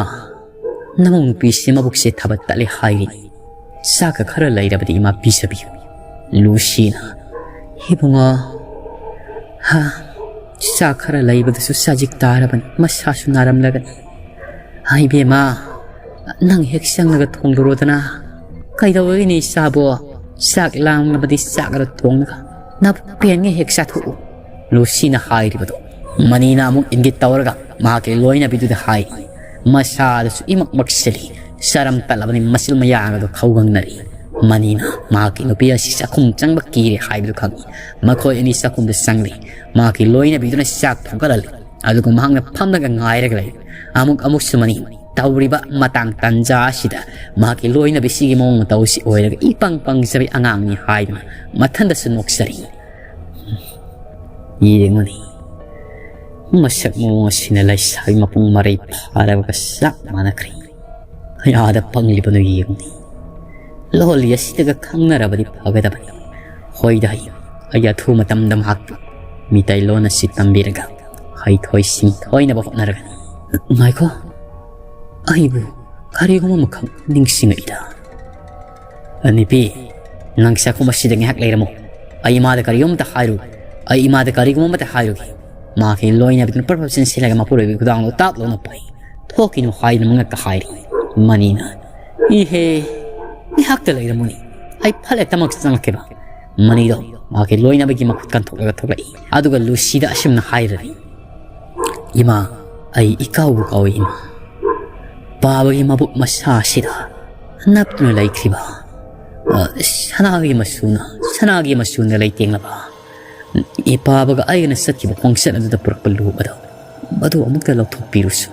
ꯅꯃꯧ ꯅꯨꯄꯤꯁꯦ ꯃꯕꯨꯛꯁꯦ ꯊꯕꯛ ꯇꯠꯂꯦ ꯍꯥꯏꯔꯤꯅꯤ꯫ ꯆꯥꯛꯀ ꯈꯔ ꯂꯩꯔꯕꯗꯤ ꯏꯃꯥ ꯄꯤꯖꯕꯤꯌꯨ꯫" ꯂꯨꯁꯤꯅ, "ꯏꯕꯨꯡꯉꯣ, ꯍꯥ, ꯆꯥꯛ ꯈꯔ ꯂꯩꯕꯗꯨꯁꯨ ꯆꯥꯖꯤꯛ ꯇꯥꯔꯕꯅꯤ, ꯃꯁꯥꯁꯨ ꯅꯥꯔꯝꯂꯒꯅꯤ꯫ ꯍꯥ, ꯏꯕꯦꯝꯃ, ꯅꯪ ꯍꯦꯛ ꯆꯪꯂꯒ ꯊꯣꯡꯂꯨꯔꯣꯗꯅ꯫ ꯀꯩꯗꯧꯔꯒꯦꯅꯦ ꯏꯆꯥꯕꯣ? ꯆꯥꯛ ꯂꯥꯝꯂꯕꯗꯤ ꯆꯥꯛ ꯑꯗꯨ ꯊꯣꯡꯂꯒ ꯅꯕꯨꯛ ꯄꯦꯟꯉꯩ ꯍꯦꯛ ꯆꯥꯊꯣꯛꯎ꯫" ꯂꯨꯁꯤꯅ ꯍꯥꯏꯔꯤꯕꯗꯣ ꯃꯅꯤꯅ ꯑꯃꯨꯛ ꯏꯪꯒꯤꯠ ꯇꯧꯔꯒ ꯃꯍꯥꯛꯀꯤ ꯂꯣꯏꯅꯕꯤꯗꯨꯗ ꯍꯥꯏ꯫ ꯃꯁꯥꯗꯁꯨ ꯏꯃꯛ ꯃꯛꯁꯤꯜꯂꯤ꯫ ꯆꯔꯝ ꯇꯠꯂꯕꯅꯤ, ꯃꯆꯤꯜ ꯃꯌꯥꯒꯗꯣ ꯈꯧꯒꯪꯅꯔꯤ꯫ ꯃꯅꯤꯅ ꯃꯍꯥꯛꯀꯤ ꯅꯨꯄꯤ ꯑꯁꯤ ꯆꯥꯛꯈꯨꯝ ꯆꯪꯕ ꯀꯤꯔꯦ ꯍꯥꯏꯕꯗꯨ ꯈꯪꯏ꯫ ꯃꯈꯣꯏ ꯑꯅꯤ ꯆꯥꯛꯈꯨꯝꯗ ꯆꯪꯂꯤ꯫ ꯃꯍꯥꯛꯀꯤ ꯂꯣꯏꯅꯕꯤꯗꯨꯅ ꯆꯥꯛ ꯊꯣꯡꯒꯠꯍꯜꯂꯤ꯫ ꯑꯗꯨꯒ ꯃꯍꯥꯛꯅ ꯐꯝꯂꯒ ꯉꯥꯏꯔꯒ ꯂꯩ꯫ ꯑꯃꯨꯛ ꯑꯃꯨꯛꯁꯨ ꯃꯅꯤ ꯇꯧꯔꯤꯕ ꯃꯇꯥꯡ ꯇꯟꯖꯥ ꯑꯁꯤꯗ ꯃꯍꯥꯛꯀꯤ ꯂꯣꯏꯅꯕꯤꯁꯤꯒꯤ ꯃꯑꯣꯡ ꯃꯇꯧ ꯑꯁꯤ ꯑꯣꯏꯔꯒ ꯏꯄꯪ ꯄꯪꯖꯕꯤ ꯑꯉꯥꯡꯅꯤ ꯍꯥꯏꯗꯨꯅ ꯃꯊꯟꯗꯁꯨ ꯅꯣꯛꯆꯔꯤ꯫ ꯌꯦꯡꯉꯨꯅꯤ, ꯃꯁꯛ ꯃꯑꯣꯡ ꯑꯁꯤꯅ ꯂꯩꯁꯥꯕꯤ ꯃꯄꯨꯡ ꯃꯔꯩ ꯐꯥꯔꯕꯒ ꯆꯞ ꯃꯥꯟꯅꯈ꯭ꯔꯦ꯫ ꯀꯌꯥꯗ ꯄꯪꯂꯤꯕꯅꯣ ꯌꯦꯡꯉꯨꯅꯤ꯫ ꯂꯣꯜꯂꯤ ꯑꯁꯤꯗꯒ ꯈꯪꯅꯔꯕꯗꯤ ꯐꯒꯗꯕꯅꯤ꯫ ꯍꯣꯏꯗ, ꯑꯩ ꯑꯊꯨꯕ ꯃꯇꯝꯗ ꯃꯍꯥꯛꯄꯨ ꯃꯤꯇꯩꯂꯣꯟ ꯑꯁꯤ ꯇꯝꯕꯤꯔꯒ ꯍꯩꯊꯣꯏ ꯁꯤꯡꯊꯣꯏꯅꯕ ꯍꯣꯠꯅꯔꯒꯅꯤ꯫ ꯉꯥꯏꯈꯣ, ꯑꯩꯕꯨ ꯀꯔꯤꯒꯨꯝꯕ ꯑꯃꯈꯛ ꯅꯤꯡꯁꯤꯡꯉꯛꯏꯗ꯫ "ꯑ, ꯅꯨꯄꯤ, ꯅꯪ ꯆꯥꯛꯈꯨꯝ ꯑꯁꯤꯗ ꯉꯥꯏꯍꯥꯛ ꯂꯩꯔꯝꯃꯨ꯫ ꯑꯩ ꯏꯃꯥꯗ ꯀꯔꯤꯒꯨꯝꯕ ꯑꯃꯇ ꯍꯥꯏꯔꯨ-, ꯑꯩ ꯏꯃꯥꯗ ꯀꯔꯤꯒꯨꯝꯕ ꯑꯃꯇ ꯍꯥꯏꯔꯨꯒꯦ꯫" ꯃꯍꯥꯛꯀꯤ ꯂꯣꯏꯅꯕꯤꯗꯨꯅ ꯄ꯭ꯔꯞ ꯄ꯭ꯔꯞ ꯆꯦꯟꯁꯤꯜꯂꯒ ꯃꯄꯨꯔꯣꯏꯕꯒꯤ ꯈꯨꯗꯥꯡꯗꯣ ꯇꯥꯞ ꯂꯥꯎꯅ ꯄꯥꯏ꯫ "ꯊꯣꯛꯈꯤꯅꯨ" ꯍꯥꯏꯗꯨꯅ ꯃꯉꯛꯇ ꯍꯥꯏꯔꯤ꯫ ꯃꯅꯤꯅ, "ꯏꯍꯦ, ꯉꯥꯏꯍꯥꯛꯇ ꯂꯩꯔꯝꯃꯨꯅꯦ, ꯑꯩ ꯐꯠ ꯍꯦꯛꯇꯃꯛ ꯆꯪꯂꯛꯀꯦꯕ꯫" ꯃꯅꯤꯗꯣ ꯃꯍꯥꯛꯀꯤ ꯂꯣꯏꯅꯕꯒꯤ ꯃꯈꯨꯠ ꯀꯟꯊꯣꯛꯂꯒ ꯊꯣꯛꯂꯛꯏ꯫ ꯑꯗꯨꯒ ꯂꯨꯁꯤꯗ ꯑꯁꯨꯝꯅ ꯍꯥꯏꯔꯔꯤ, "ꯏꯃꯥ, ꯑꯩ ꯏꯀꯥꯎꯕꯨ ꯀꯥꯎꯏ, ꯏꯃꯥ꯫ ꯄꯥꯕꯒꯤ ꯃꯕꯨꯛ ꯃꯁꯥꯁꯤꯗ ꯅꯞꯇꯨꯅ ꯂꯩꯈ꯭ꯔꯤꯕ, ꯑ, ꯁꯅꯥꯒꯤ ꯃꯆꯨꯅ, ꯁꯅꯥꯒꯤ ꯃꯆꯨꯅ ꯂꯩꯇꯦꯡꯂꯕ, ꯏꯄꯥꯕꯒ ꯑꯩꯒꯅ ꯆꯠꯈꯤꯕ ꯈꯣꯡꯆꯠ ꯑꯗꯨꯗ ꯄꯨꯔꯛꯄ ꯂꯨꯞ ꯑꯗꯣ, ꯃꯗꯨ ꯑꯃꯨꯛꯇ ꯂꯧꯊꯣꯛꯄꯤꯔꯨꯁꯨ꯫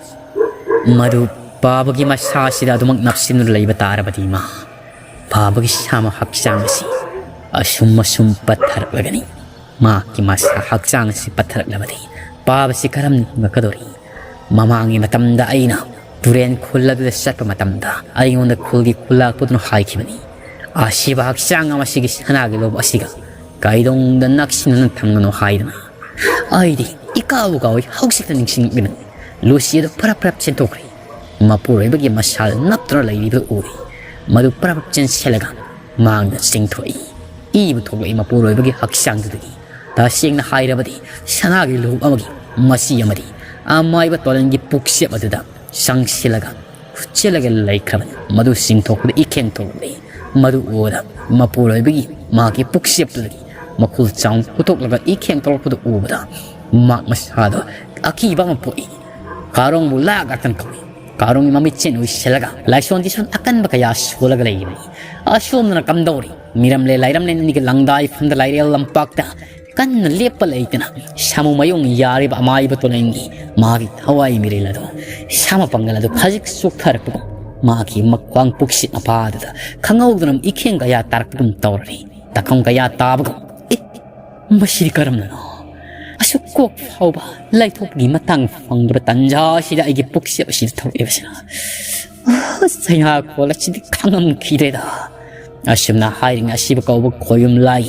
ꯃꯗꯨ ꯄꯥꯕꯒꯤ ꯃꯁꯥꯁꯤꯗ ꯑꯗꯨꯃꯛ ꯅꯞꯁꯤꯟꯗꯨꯅ ꯂꯩꯕ ꯇꯥꯔꯕꯗꯤ, ꯏꯃꯥ, ꯄꯥꯕꯒꯤ ꯁꯥꯃ ꯍꯛꯆꯥꯡ ꯑꯁꯤ ꯑꯁꯨꯝ ꯑꯁꯨꯝ ꯄꯠꯊꯔꯛꯂꯒꯅꯤ꯫ ꯃꯍꯥꯛꯀꯤ ꯃꯁꯥ ꯍꯛꯆꯥꯡ ꯑꯁꯤ ꯄꯠꯊꯔꯛꯂꯕꯗꯤ ꯄꯥꯕꯁꯤ ꯀꯔꯝꯅ ꯍꯤꯡꯉꯛꯀꯗꯧꯔꯤ? ꯃꯃꯥꯡꯒꯤ ꯃꯇꯝꯗ ꯑꯩꯅ ꯇꯨꯔꯦꯟ ꯈꯨꯜ ꯑꯗꯨꯗ ꯆꯠꯄ ꯃꯇꯝꯗ ꯑꯩꯉꯣꯟꯗ ꯈꯨꯜꯒꯤ ꯈꯨꯜꯂꯥꯛꯄꯗꯨꯅ ꯍꯥꯏꯈꯤꯕꯅꯤ, "ꯑꯁꯤꯕ ꯍꯛꯆꯥꯡ ꯑꯃꯁꯤꯒꯤ ꯁꯅꯥꯒꯤ ꯂꯨꯞ ꯑꯁꯤꯒ ꯀꯩꯗꯧꯅꯨꯡꯗ ꯅꯛꯁꯤꯟꯅꯅ ꯊꯝꯒꯅꯨ" ꯍꯥꯏꯗꯅ꯫ ꯑꯩꯗꯤ ꯏꯀꯥꯎ ꯀꯥꯎꯏ, ꯍꯧꯖꯤꯛꯇ ꯅꯤꯡꯁꯤꯡꯂꯛꯂꯤꯕꯅꯤ꯫ ꯂꯨꯁꯤ ꯑꯗꯨ ꯐꯔꯞ ꯐꯔꯞ ꯆꯦꯟꯊꯣꯛꯈ꯭ꯔꯦ꯫ ꯃꯄꯨꯔꯣꯏꯕꯒꯤ ꯃꯁꯥꯗ ꯅꯞꯇꯨꯅ ꯂꯩꯔꯤꯕꯗꯨ ꯎꯔꯦ꯫ ꯃꯗꯨ ꯐꯔꯞ ꯐꯔꯞ ꯆꯦꯟꯁꯤꯜꯂꯒ ꯃꯥꯡꯗ ꯆꯤꯡꯊꯣꯛꯏ꯫ ꯏꯕꯨ ꯊꯣꯛꯂꯛꯏ ꯃꯄꯨꯔꯣꯏꯕꯒꯤ ꯍꯛꯆꯥꯡꯗꯨꯗꯒꯤ꯫ ꯇꯁꯦꯡꯅ ꯍꯥꯏꯔꯕꯗꯤ ꯁꯅꯥꯒꯤ ꯂꯨꯞ ꯑꯃꯒꯤ ꯃꯆꯤ ꯑꯃꯗꯤ ꯑꯃꯥꯏꯕ ꯇꯣꯂꯦꯟꯒꯤ ꯄꯨꯛꯆꯦꯞ ꯑꯗꯨꯗ ꯆꯪꯁꯤꯜꯂꯒ ꯍꯨꯠꯆꯤꯜꯂꯒ ꯂꯩꯈ꯭ꯔꯕꯅꯤ꯫ ꯃꯗꯨ ꯆꯤꯡꯊꯣꯛꯄꯗ ꯏꯈꯦꯟ ꯊꯣꯛꯂꯛꯏ꯫ ꯃꯗꯨ ꯎꯕꯗ ꯃꯄꯨꯔꯣꯏꯕꯒꯤ ꯃꯍꯥꯛꯀꯤ ꯄꯨꯛꯆꯦꯞꯇꯨꯗꯒꯤ ꯃꯈꯨꯜ ꯆꯥꯎꯅ ꯍꯨꯠꯇꯣꯛꯂꯒ ꯏꯈꯦꯟ ꯊꯣꯛꯂꯛꯄꯗꯨ ꯎꯕꯗ ꯃꯍꯥꯛ ꯃꯁꯥꯗ ꯑꯀꯤꯕ ꯑꯃ ꯄꯣꯛꯏ꯫ ꯀꯥꯔꯣꯡꯕꯨ ꯂꯥꯛ ꯂꯥꯛꯇꯅ ꯀꯧꯏ꯫ ꯀꯥꯔꯣꯡꯒꯤ ꯃꯃꯤꯠꯁꯤꯡ ꯎꯏꯁꯤꯜꯂꯒ ꯂꯥꯏꯁꯣꯟ ꯇꯤꯁꯣꯟ ꯑꯀꯟꯕ ꯀꯌꯥ ꯁꯣꯜꯂꯒ ꯂꯩꯔꯤꯕꯅꯤ꯫ ꯑꯁꯣꯝꯗꯅ ꯀꯝꯗꯧꯔꯤ? ꯃꯤꯔꯝꯂꯦꯟ ꯂꯥꯏꯔꯝꯂꯦꯟ ꯑꯅꯤꯒꯤ ꯂꯪꯗꯥꯏꯐꯝꯗ ꯂꯥꯏꯔꯦꯜ ꯂꯝꯄꯥꯛꯇ ꯀꯟꯅ ꯂꯦꯞꯄ ꯂꯩꯇꯅ ꯁꯥꯃꯨ ꯃꯌꯣꯡ ꯌꯥꯔꯤꯕ ꯑꯃꯥꯏꯕ ꯇꯣꯂꯦꯟꯒꯤ ꯃꯥꯒꯤ ꯊꯋꯥꯏ ꯃꯤꯔꯦꯜ ꯑꯗꯨ, ꯁꯥ ꯃꯄꯥꯡꯒꯜ ꯑꯗꯨ ꯈꯖꯤꯛ ꯆꯣꯛꯊꯔꯛꯄꯒꯨꯝ, ꯃꯥꯒꯤ ꯃꯈ꯭ꯋꯥꯡ ꯄꯨꯛꯁꯤꯠ ꯃꯄꯥꯗꯨꯗ ꯈꯪꯍꯧꯗꯅ ꯏꯈꯦꯡ ꯀꯌꯥ ꯇꯥꯔꯛꯄꯒꯨꯝ ꯇꯧꯔꯔꯤ꯫ ꯇꯥꯐꯝ ꯀꯌꯥ ꯇꯥꯕꯒꯨꯝ, "ꯑꯦ, ꯃꯁꯤꯗꯤ ꯀꯔꯝꯅꯅꯣ? ꯑꯁꯨꯛ ꯀꯣꯛ ꯐꯥꯎꯕ ꯂꯩꯊꯣꯛꯄꯒꯤ ꯃꯇꯥꯡ ꯐꯪꯗꯕ ꯇꯟꯖꯥ ꯑꯁꯤꯗ ꯑꯩꯒꯤ ꯄꯨꯛꯆꯦꯞ ꯑꯁꯤꯗ ꯊꯣꯛꯂꯛꯂꯤꯕꯁꯤꯅ, ꯑ, ꯆꯩꯅꯥ ꯀꯣꯜ ꯑꯁꯤꯗꯤ ꯈꯥꯡꯉꯝꯈꯤꯗ꯭ꯔꯦꯗ"꯫ ꯑꯁꯨꯝꯅ ꯍꯥꯏꯔꯤꯉꯩ ꯑꯁꯤꯕ ꯀꯧꯕ ꯈꯣꯌꯨꯝ ꯂꯥꯏ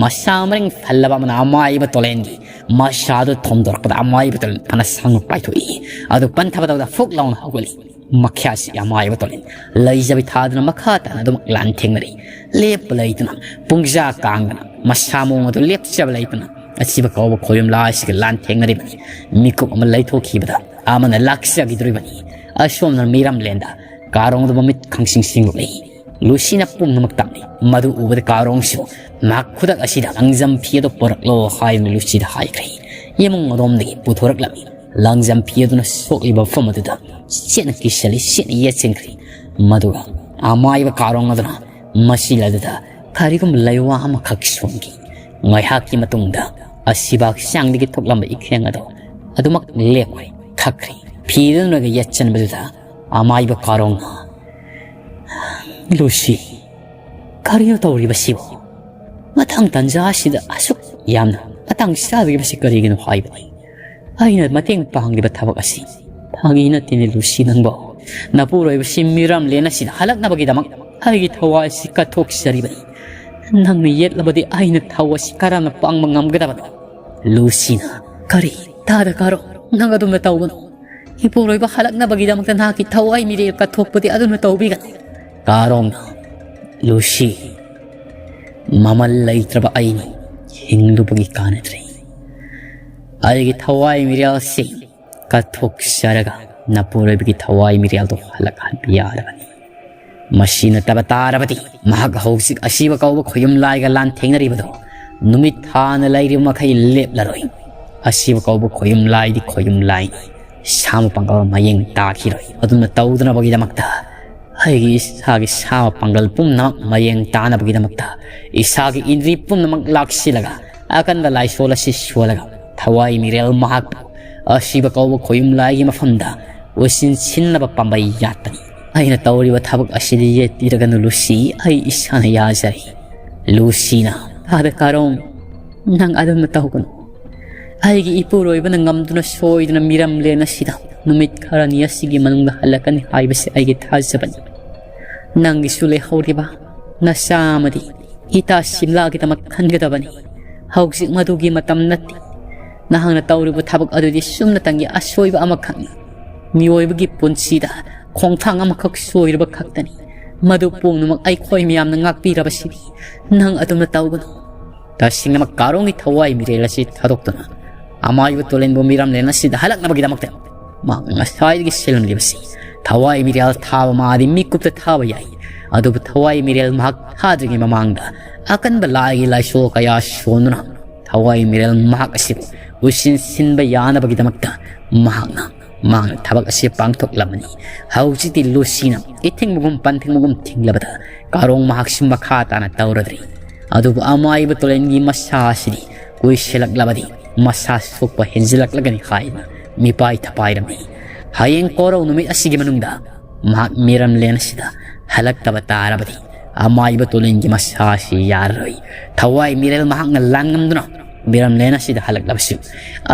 ꯃꯁꯥ ꯃꯔꯦꯡ ꯐꯜꯂꯕ ꯑꯃꯅ ꯑꯃꯥꯏꯕ ꯇꯣꯂꯦꯟꯒꯤ ꯃꯁꯥꯗꯨ ꯊꯣꯝꯗꯣꯔꯛꯄꯗ ꯑꯃꯥꯏꯕ ꯇꯣꯂꯦꯟ ꯐꯅ ꯁꯥꯡꯅ ꯄꯥꯏꯊꯣꯛꯏ꯫ ꯑꯗꯨ ꯄꯟꯊꯕ ꯇꯧꯗ ꯐꯨꯛ ꯂꯥꯎꯅ ꯍꯧꯒꯠꯂꯤ꯫ ꯃꯈ꯭ꯌꯥꯁꯤ ꯑꯃꯥꯏꯕ ꯇꯣꯂꯦꯟ ꯂꯩꯖꯕꯤ ꯊꯥꯗꯨꯅ ꯃꯈꯥ ꯇꯥꯅ ꯑꯗꯨꯃꯛ ꯂꯥꯟꯊꯦꯡꯅꯔꯤ꯫ ꯂꯦꯞꯄ ꯂꯩꯇꯅ ꯄꯨꯡꯖꯥ ꯀꯥꯡꯗꯅ ꯃꯁꯥ ꯃꯑꯣꯡ ꯑꯗꯨ ꯂꯦꯞꯆꯕ ꯂꯩꯇꯅ ꯑꯁꯤꯕ ꯀꯧꯕ ꯈꯣꯌꯨꯝ ꯂꯥꯏꯁꯤꯒ ꯂꯥꯟꯊꯦꯡꯅꯔꯤꯕꯅꯤ꯫ ꯃꯤꯀꯨꯞ ꯑꯃ ꯂꯩꯊꯣꯛꯈꯤꯕꯗ ꯑꯃꯅ ꯂꯥꯛꯆꯈꯤꯗꯣꯔꯤꯕꯅꯤ꯫ ꯑꯁꯣꯝꯅ ꯃꯤꯔꯝꯂꯦꯟꯗ ꯀꯥꯔꯣꯡꯗꯨ ꯃꯃꯤꯠ ꯈꯪꯁꯤꯡ ꯁꯤꯡꯂꯛꯂꯤ꯫ ꯂꯨꯁꯤꯅ ꯄꯨꯝꯅꯃꯛ ꯇꯝꯂꯤ꯫ ꯃꯗꯨ ꯎꯕꯗ ꯀꯥꯔꯣꯡꯁꯨ ꯃꯍꯥꯛ ꯈꯨꯗꯛ ꯑꯁꯤꯗ ꯂꯪꯖꯝ ꯐꯤ ꯑꯗꯨ ꯄꯨꯔꯛꯂꯣ ꯍꯥꯏꯗꯨꯅ ꯂꯨꯁꯤꯗ ꯍꯥꯏꯈ꯭ꯔꯦ꯫ ꯌꯦꯃꯨꯡ ꯑꯗꯣꯝꯗꯒꯤ ꯄꯨꯊꯣꯔꯛꯂꯝꯃꯤ꯫ ꯂꯪꯖꯝ ꯐꯤ ꯑꯗꯨꯅ ꯁꯣꯛꯂꯤꯕ ꯃꯐꯝ ꯑꯗꯨꯗ ꯆꯦꯠꯅ ꯀꯤꯁꯜꯂꯤ, ꯆꯦꯠꯅ ꯌꯦꯠꯁꯤꯟꯈ꯭ꯔꯤ꯫ ꯃꯗꯨꯒ ꯑꯃꯥꯏꯕ ꯀꯥꯔꯣꯡ ꯑꯗꯨꯅ ꯃꯁꯤꯜ ꯑꯗꯨꯗ ꯀꯔꯤꯒꯨꯝꯕ ꯂꯩꯋꯥ ꯑꯃꯈꯛ ꯁꯣꯟꯈꯤ꯫ ꯉꯥꯏꯍꯥꯛꯀꯤ ꯃꯇꯨꯡꯗ ꯑꯁꯤꯕ ꯍꯛꯆꯥꯡꯗꯒꯤ ꯊꯣꯛꯂꯝꯕ ꯏꯈꯦꯡ ꯑꯗꯨ ꯑꯗꯨꯃꯛ ꯂꯦꯞꯈ꯭ꯔꯦ, ꯈꯛꯈ꯭ꯔꯦ꯫ ꯐꯤꯗꯨꯅꯒ ꯌꯦꯠꯁꯤꯟꯕꯗꯨꯗ ꯑꯃꯥꯏꯕ ꯀꯥꯔꯣꯡꯅ, "ꯂꯨꯁꯤ, ꯀꯔꯤꯅꯣ ꯇꯧꯔꯤꯕꯁꯤꯕꯨ? ꯃꯇꯥꯡ ꯇꯟꯖꯥ ꯑꯁꯤꯗ ꯑꯁꯨꯛ ꯌꯥꯝꯅ ꯃꯇꯥꯡ ꯆꯥꯗ꯭ꯔꯤꯕꯁꯤ ꯀꯔꯤꯒꯤꯅꯣ ꯍꯥꯏꯕꯅꯤ? ꯑꯩꯅ ꯃꯇꯦꯡ ꯄꯥꯡꯂꯤꯕ ꯊꯕꯛ ꯑꯁꯤ ꯐꯥꯒꯤ ꯅꯠꯇꯦꯅꯦ ꯂꯨꯁꯤ ꯅꯪꯕꯣ꯫ ꯅꯄꯨꯔꯣꯏꯕꯁꯤ ꯃꯤꯔꯝꯂꯦꯟ ꯑꯁꯤꯗ ꯍꯜꯂꯛꯅꯕꯒꯤꯗꯃꯛ ꯑꯩꯒꯤ ꯊꯋꯥꯏ ꯑꯁꯤ ꯀꯠꯊꯣꯛꯆꯔꯤꯕꯅꯤ꯫ ꯅꯪꯅ ꯌꯦꯠꯂꯕꯗꯤ ꯑꯩꯅ ꯊꯧ ꯑꯁꯤ ꯀꯔꯝꯅ ꯄꯥꯡꯕ ꯉꯝꯒꯗꯕꯅꯣ?" ꯂꯨꯁꯤꯅ, "ꯀꯔꯤ? ꯇꯥꯗ ꯀꯥꯔꯣ, ꯅꯪ ꯑꯗꯨꯝꯅ ꯇꯧꯒꯅꯨ꯫ ꯏꯄꯨꯔꯣꯏꯕ ꯍꯜꯂꯛꯅꯕꯒꯤꯗꯃꯛꯇ ꯅꯍꯥꯛꯀꯤ ꯊꯋꯥꯏ ꯃꯤꯔꯦꯜ ꯀꯠꯊꯣꯛꯄꯗꯤ ꯑꯗꯨꯝꯅ ꯇꯧꯕꯤꯒꯅꯨ꯫" ꯀꯥꯔꯣꯡꯅ, "ꯂꯨꯁꯤ, ꯃꯃꯜ ꯂꯩꯇ꯭ꯔꯕ ꯑꯩꯅꯤ, ꯍꯤꯡꯂꯨꯕꯒꯤ ꯀꯥꯟꯅꯗ꯭ꯔꯦ꯫ ꯑꯩꯒꯤ ꯊꯋꯥꯏ ꯃꯤꯔꯦꯜꯁꯤ ꯀꯠꯊꯣꯛꯆꯔꯒ ꯅꯄꯨꯔꯣꯏꯕꯒꯤ ꯊꯋꯥꯏ ꯃꯤꯔꯦꯜꯗꯣ ꯍꯜꯂꯛꯍꯟꯕ ꯌꯥꯔꯕꯅꯤ꯫ ꯃꯁꯤ ꯅꯠꯇꯕ ꯇꯥꯔꯕꯗꯤ ꯃꯍꯥꯛ ꯍꯧꯖꯤꯛ ꯑꯁꯤꯕ ꯀꯧꯕ ꯈꯣꯌꯨꯝ ꯂꯥꯏꯒ ꯂꯥꯟꯊꯦꯡꯅꯔꯤꯕꯗꯣ ꯅꯨꯃꯤꯠ ꯊꯥꯅ ꯂꯩꯔꯤꯕ ꯃꯈꯩ ꯂꯦꯞꯂꯔꯣꯏ꯫ ꯑꯁꯤꯕ ꯀꯧꯕ ꯈꯣꯌꯨꯝ ꯂꯥꯏꯗꯤ ꯈꯣꯌꯨꯝ ꯂꯥꯏꯅꯤ꯫ ꯁꯥꯃ ꯄꯥꯡꯒꯜ ꯃꯌꯦꯡ ꯇꯥꯈꯤꯔꯣꯏ꯫ ꯑꯗꯨꯝꯅ ꯇꯧꯗꯅꯕꯒꯤꯗꯃꯛꯇ ꯑꯩꯒꯤ ꯏꯁꯥꯒꯤ ꯁꯥꯃ ꯄꯥꯡꯒꯜ ꯄꯨꯝꯅꯃꯛ ꯃꯌꯦꯡ ꯇꯥꯅꯕꯒꯤꯗꯃꯛꯇ ꯏꯁꯥꯒꯤ ꯏꯟꯗ꯭ꯔꯤ ꯄꯨꯝꯅꯃꯛ ꯂꯥꯛꯁꯤꯜꯂꯒ ꯑꯀꯟꯕ ꯂꯥꯏꯁꯣꯜ ꯑꯁꯤ ꯁꯣꯜꯂꯒ ꯊꯋꯥꯏ ꯃꯤꯔꯦꯜ ꯃꯍꯥꯛꯄꯨ ꯑꯁꯤꯕ ꯀꯧꯕ ꯈꯣꯌꯨꯝ ꯂꯥꯏꯒꯤ ꯃꯐꯝꯗ ꯎꯁꯤꯟꯁꯤꯟꯅꯕ ꯄꯥꯝꯕꯩ ꯌꯥꯠꯄꯅꯤ꯫ ꯑꯩꯅ ꯇꯧꯔꯤꯕ ꯊꯕꯛ ꯑꯁꯤꯗꯤ ꯌꯦꯠꯄꯤꯔꯒꯅꯨ ꯂꯨꯁꯤ, ꯑꯩ ꯏꯁꯥꯅ ꯌꯥꯖꯔꯤ꯫" ꯂꯨꯁꯤꯅ, "ꯇꯥꯗ ꯀꯥꯔꯣꯡ, ꯅꯪ ꯑꯗꯨꯝꯅ ꯇꯧꯒꯅꯨ꯫ ꯑꯩꯒꯤ ꯏꯄꯨꯔꯣꯏꯕꯅ ꯉꯝꯗꯨꯅ ꯁꯣꯏꯗꯅ ꯃꯤꯔꯝꯂꯦꯟ ꯑꯁꯤꯗ ꯅꯨꯃꯤꯠ ꯈꯔꯅꯤ ꯑꯁꯤꯒꯤ ꯃꯅꯨꯡꯗ ꯍꯜꯂꯛꯀꯅꯤ ꯍꯥꯏꯕꯁꯤ ꯑꯩꯒꯤ ꯊꯥꯖꯕꯅꯤ꯫ ꯅꯪꯒꯤꯁꯨ ꯂꯩꯍꯧꯔꯤꯕ ꯅꯆꯥ ꯑꯃꯗꯤ ꯏꯇꯥ ꯁꯤꯝꯂꯥꯒꯤꯗꯃꯛ ꯈꯟꯒꯗꯕꯅꯤ꯫ ꯍꯧꯖꯤꯛ ꯃꯗꯨꯒꯤ ꯃꯇꯝ ꯅꯠꯇꯦ꯫ ꯅꯍꯥꯛꯅ ꯇꯧꯔꯤꯕ ꯊꯕꯛ ꯑꯗꯨꯗꯤ ꯁꯨꯞꯅꯇꯪꯒꯤ ꯑꯁꯣꯏꯕ ꯑꯃꯈꯛꯅꯤ꯫ ꯃꯤꯑꯣꯏꯕꯒꯤ ꯄꯨꯟꯁꯤꯗ ꯈꯣꯡꯊꯥꯡ ꯑꯃꯈꯛ ꯁꯣꯏꯔꯕ ꯈꯛꯇꯅꯤ꯫ ꯃꯗꯨ ꯄꯨꯝꯅꯃꯛ ꯑꯩꯈꯣꯏ ꯃꯌꯥꯝꯅ ꯉꯥꯛꯄꯤꯔꯕꯁꯤꯗꯤ ꯅꯪ ꯑꯗꯨꯝꯅ ꯇꯧꯒꯅꯨ꯫" ꯇꯁꯦꯡꯅꯃꯛ ꯀꯥꯔꯣꯡꯒꯤ ꯊꯋꯥꯏ ꯃꯤꯔꯦꯜ ꯑꯁꯤ ꯊꯥꯗꯣꯛꯇꯨꯅ ꯑꯃꯥꯏꯕ ꯇꯨꯂꯦꯟꯕꯨ ꯃꯤꯔꯝꯂꯦꯟ ꯑꯁꯤꯗ ꯍꯜꯂꯛꯅꯕꯒꯤꯗꯃꯛꯇ ꯃꯍꯥꯛꯅ ꯉꯁꯥꯏꯗꯒꯤ ꯁꯤꯜꯂꯝꯂꯤꯕꯁꯤ ꯊꯋꯥꯏ ꯃꯤꯔꯦꯜ ꯊꯥꯕ ꯃꯥꯗꯤ ꯃꯤꯀꯨꯞꯇ ꯊꯥꯕ ꯌꯥꯏ꯫ ꯑꯗꯨꯕꯨ ꯊꯋꯥꯏ ꯃꯤꯔꯦꯜ ꯃꯍꯥꯛ ꯊꯥꯗ꯭ꯔꯤꯉꯩ ꯃꯃꯥꯡꯗ ꯑꯀꯟꯕ ꯂꯥꯏꯒꯤ ꯂꯥꯏꯁꯣꯜ ꯀꯌꯥ ꯁꯣꯟꯗꯨꯅ ꯊꯋꯥꯏ ꯃꯤꯔꯦꯜ ꯃꯍꯥꯛ ꯑꯁꯤꯕꯨ ꯎꯁꯤꯟ ꯁꯤꯟꯕ ꯌꯥꯅꯕꯒꯤꯗꯃꯛꯇ ꯃꯍꯥꯛꯅ ꯃꯍꯥꯛꯅ ꯊꯕꯛ ꯑꯁꯤ ꯄꯥꯡꯊꯣꯛꯂꯝꯕꯅꯤ꯫ ꯍꯧꯖꯤꯛꯇꯤ ꯂꯨꯁꯤꯅ ꯏꯊꯤꯡꯕꯒꯨꯝ ꯄꯟꯊꯤꯡꯕꯒꯨꯝ ꯊꯤꯡꯂꯕꯗ ꯀꯥꯔꯣꯡ ꯃꯍꯥꯛꯁꯨ ꯃꯈꯥ ꯇꯥꯅ ꯇꯧꯔꯗ꯭ꯔꯤ꯫ ꯑꯗꯨꯕꯨ ꯑꯃꯥꯏꯕ ꯇꯣꯂꯦꯟꯒꯤ ꯃꯁꯥ ꯑꯁꯤꯗꯤ ꯀꯨꯏꯁꯤꯜꯂꯛꯂꯕꯗꯤ ꯃꯁꯥ ꯁꯣꯛꯄ ꯍꯦꯟꯖꯤꯜꯂꯛꯂꯒꯅꯤ ꯍꯥꯏꯅ ꯃꯤꯄꯥꯏ ꯊꯄꯥꯏꯔꯝꯃꯤ꯫ ꯍꯌꯦꯡ ꯀꯣꯔꯧ ꯅꯨꯃꯤꯠ ꯑꯁꯤꯒꯤ ꯃꯅꯨꯡꯗ ꯃꯍꯥꯛ ꯃꯤꯔꯝꯂꯦꯟ ꯑꯁꯤꯗ ꯍꯜꯂꯛꯇꯕ ꯇꯥꯔꯕꯗꯤ ꯑꯃꯥꯏꯕ ꯇꯣꯂꯦꯟꯒꯤ ꯃꯁꯥ ꯑꯁꯤ ꯌꯥꯔꯔꯣꯏ꯫ ꯊꯋꯥꯏ ꯃꯤꯔꯦꯜ ꯃꯍꯥꯛꯅ ꯂꯥꯡꯉꯝꯗꯨꯅ ꯃꯤꯔꯝꯂꯦꯟ ꯑꯁꯤꯗ ꯍꯜꯂꯛꯂꯕꯁꯨ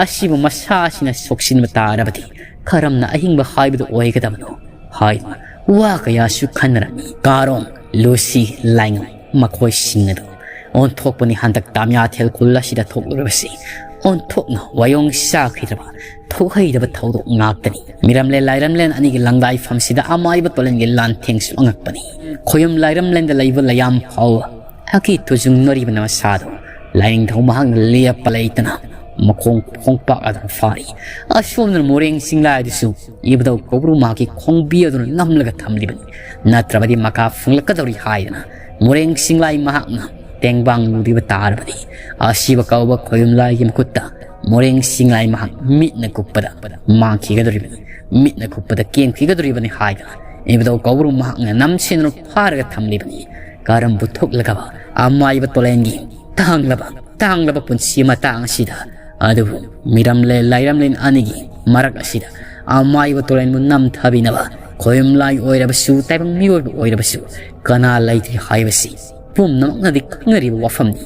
ꯑꯁꯤꯕꯨ ꯃꯁꯥ ꯑꯁꯤꯅ ꯁꯣꯛꯆꯤꯟꯕ ꯇꯥꯔꯕꯗꯤ ꯀꯔꯝꯅ ꯑꯍꯤꯡꯕ ꯍꯥꯏꯕꯗꯨ ꯑꯣꯏꯒꯗꯕꯅꯣ ꯍꯥꯏꯗꯨꯅ ꯋꯥ ꯀꯌꯥꯁꯨ ꯈꯟꯅꯔꯝꯃꯤ꯫ ꯀꯥꯔꯣꯡ, ꯂꯨꯁꯤ, ꯂꯥꯏꯉꯝ ꯃꯈꯣꯏꯁꯤꯡ ꯑꯗꯨ ꯑꯣꯟꯊꯣꯛꯄꯅꯤ꯫ ꯍꯟꯗꯛ ꯇꯥꯃꯤꯌꯥꯊꯦꯜ ꯈꯨꯜ ꯑꯁꯤꯗ ꯊꯣꯛꯂꯨꯔꯕꯁꯤ ꯑꯣꯟꯊꯣꯛꯅ ꯋꯥꯌꯣꯡ ꯆꯥꯈꯤꯗ꯭ꯔꯕ ꯊꯣꯛꯍꯩꯗꯕ ꯊꯧꯗꯣꯛ ꯉꯥꯛꯇꯅꯤ꯫ ꯃꯤꯔꯝꯂꯦꯟ ꯂꯥꯏꯔꯝꯂꯦꯟ ꯑꯅꯤꯒꯤ ꯂꯪꯗꯥꯏꯐꯝꯁꯤꯗ ꯑꯃꯥꯏꯕ ꯇꯣꯂꯦꯟꯒꯤ ꯂꯥꯟꯊꯦꯡꯁꯨ ꯑꯉꯛꯄꯅꯤ꯫ ꯈꯣꯌꯨꯝ ꯂꯥꯏꯔꯝꯂꯦꯟꯗ ꯂꯩꯕ ꯂꯩꯌꯥꯝ ꯐꯥꯎꯕ ꯑꯀꯤ ꯇꯨꯖꯨꯡꯅꯔꯤꯕꯅ ꯃꯁꯥꯗꯣ ꯂꯥꯏꯅꯤꯡꯊꯧ ꯃꯍꯥꯛꯅ ꯂꯦꯞꯄ ꯂꯩꯇꯅ ꯃꯈꯣꯡ ꯈꯣꯡꯄꯥꯛ ꯑꯗꯨꯅ ꯐꯥꯔꯤ꯫ ꯑꯁꯣꯝꯗꯅ ꯃꯣꯔꯦꯡ ꯆꯤꯡꯂꯥꯏꯗꯨꯁꯨ ꯏꯕꯨꯙꯧ ꯀꯧꯕ꯭ꯔꯨ ꯃꯍꯥꯛꯀꯤ ꯈꯣꯡꯕꯤ ꯑꯗꯨꯅ ꯅꯝꯂꯒ ꯊꯝꯂꯤꯕꯅꯤ꯫ ꯅꯠꯇ꯭ꯔꯕꯗꯤ ꯃꯀꯥ ꯐꯪꯂꯛꯀꯗꯧꯔꯤ ꯍꯥꯏꯗꯅ ꯃꯣꯔꯦꯡ ꯆꯤꯡꯂꯥꯏ ꯃꯍꯥꯛꯅ ꯇꯦꯡꯕꯥꯡ ꯂꯨꯔꯤꯕ ꯇꯥꯔꯕꯗꯤ ꯑꯁꯤꯕ ꯀꯧꯕ ꯈꯣꯌꯨꯝ ꯂꯥꯏꯒꯤ ꯃꯈꯨꯠꯇ ꯃꯣꯔꯦꯡ ꯆꯤꯡꯂꯥꯏ ꯃꯍꯥꯛ ꯃꯤꯠꯅ ꯀꯨꯞꯄꯗ ꯃꯥꯡꯈꯤꯒꯗꯧꯔꯤꯕꯅꯤ꯫ ꯃꯤꯠꯅ ꯀꯨꯞꯄꯗ ꯀꯦꯟꯈꯤꯒꯗꯧꯔꯤꯕꯅꯤ ꯍꯥꯏꯗꯅ ꯏꯕꯨꯙꯧ ꯀꯧꯕ꯭ꯔꯨ ꯃꯍꯥꯛꯅ ꯅꯝꯁꯤꯟꯗꯨꯅ ꯐꯥꯔꯒ ꯊꯝꯂꯤꯕꯅꯤ꯫ ꯀꯔꯝꯕꯨ ꯊꯣꯛꯂꯒꯕ ꯑꯃꯥꯏꯕ ꯇꯣꯂꯦꯟꯒꯤ ꯇꯥꯡꯂꯕ ꯇꯥꯡꯂꯕ ꯄꯨꯟꯁꯤ ꯃꯇꯥꯡ ꯑꯁꯤꯗ ꯑꯗꯨꯕꯨ ꯃꯤꯔꯝꯂꯦꯟ ꯂꯥꯏꯔꯝꯂꯦꯟ ꯑꯅꯤꯒꯤ ꯃꯔꯛ ꯑꯁꯤꯗ ꯑꯃꯥꯏꯕ ꯇꯣꯂꯦꯟꯕꯨ ꯅꯝꯊꯕꯤꯅꯕ ꯈꯣꯌꯨꯝ ꯂꯥꯏ ꯑꯣꯏꯔꯕꯁꯨ ꯇꯥꯏꯕꯪ ꯃꯤꯑꯣꯏꯕ ꯑꯣꯏꯔꯕꯁꯨ ꯀꯅꯥ ꯂꯩꯇ꯭ꯔꯤ ꯍꯥꯏꯕꯁꯤ ꯄꯨꯝꯅꯃꯛꯅꯗꯤ ꯈꯪꯅꯔꯤꯕ ꯋꯥꯐꯝꯅꯤ꯫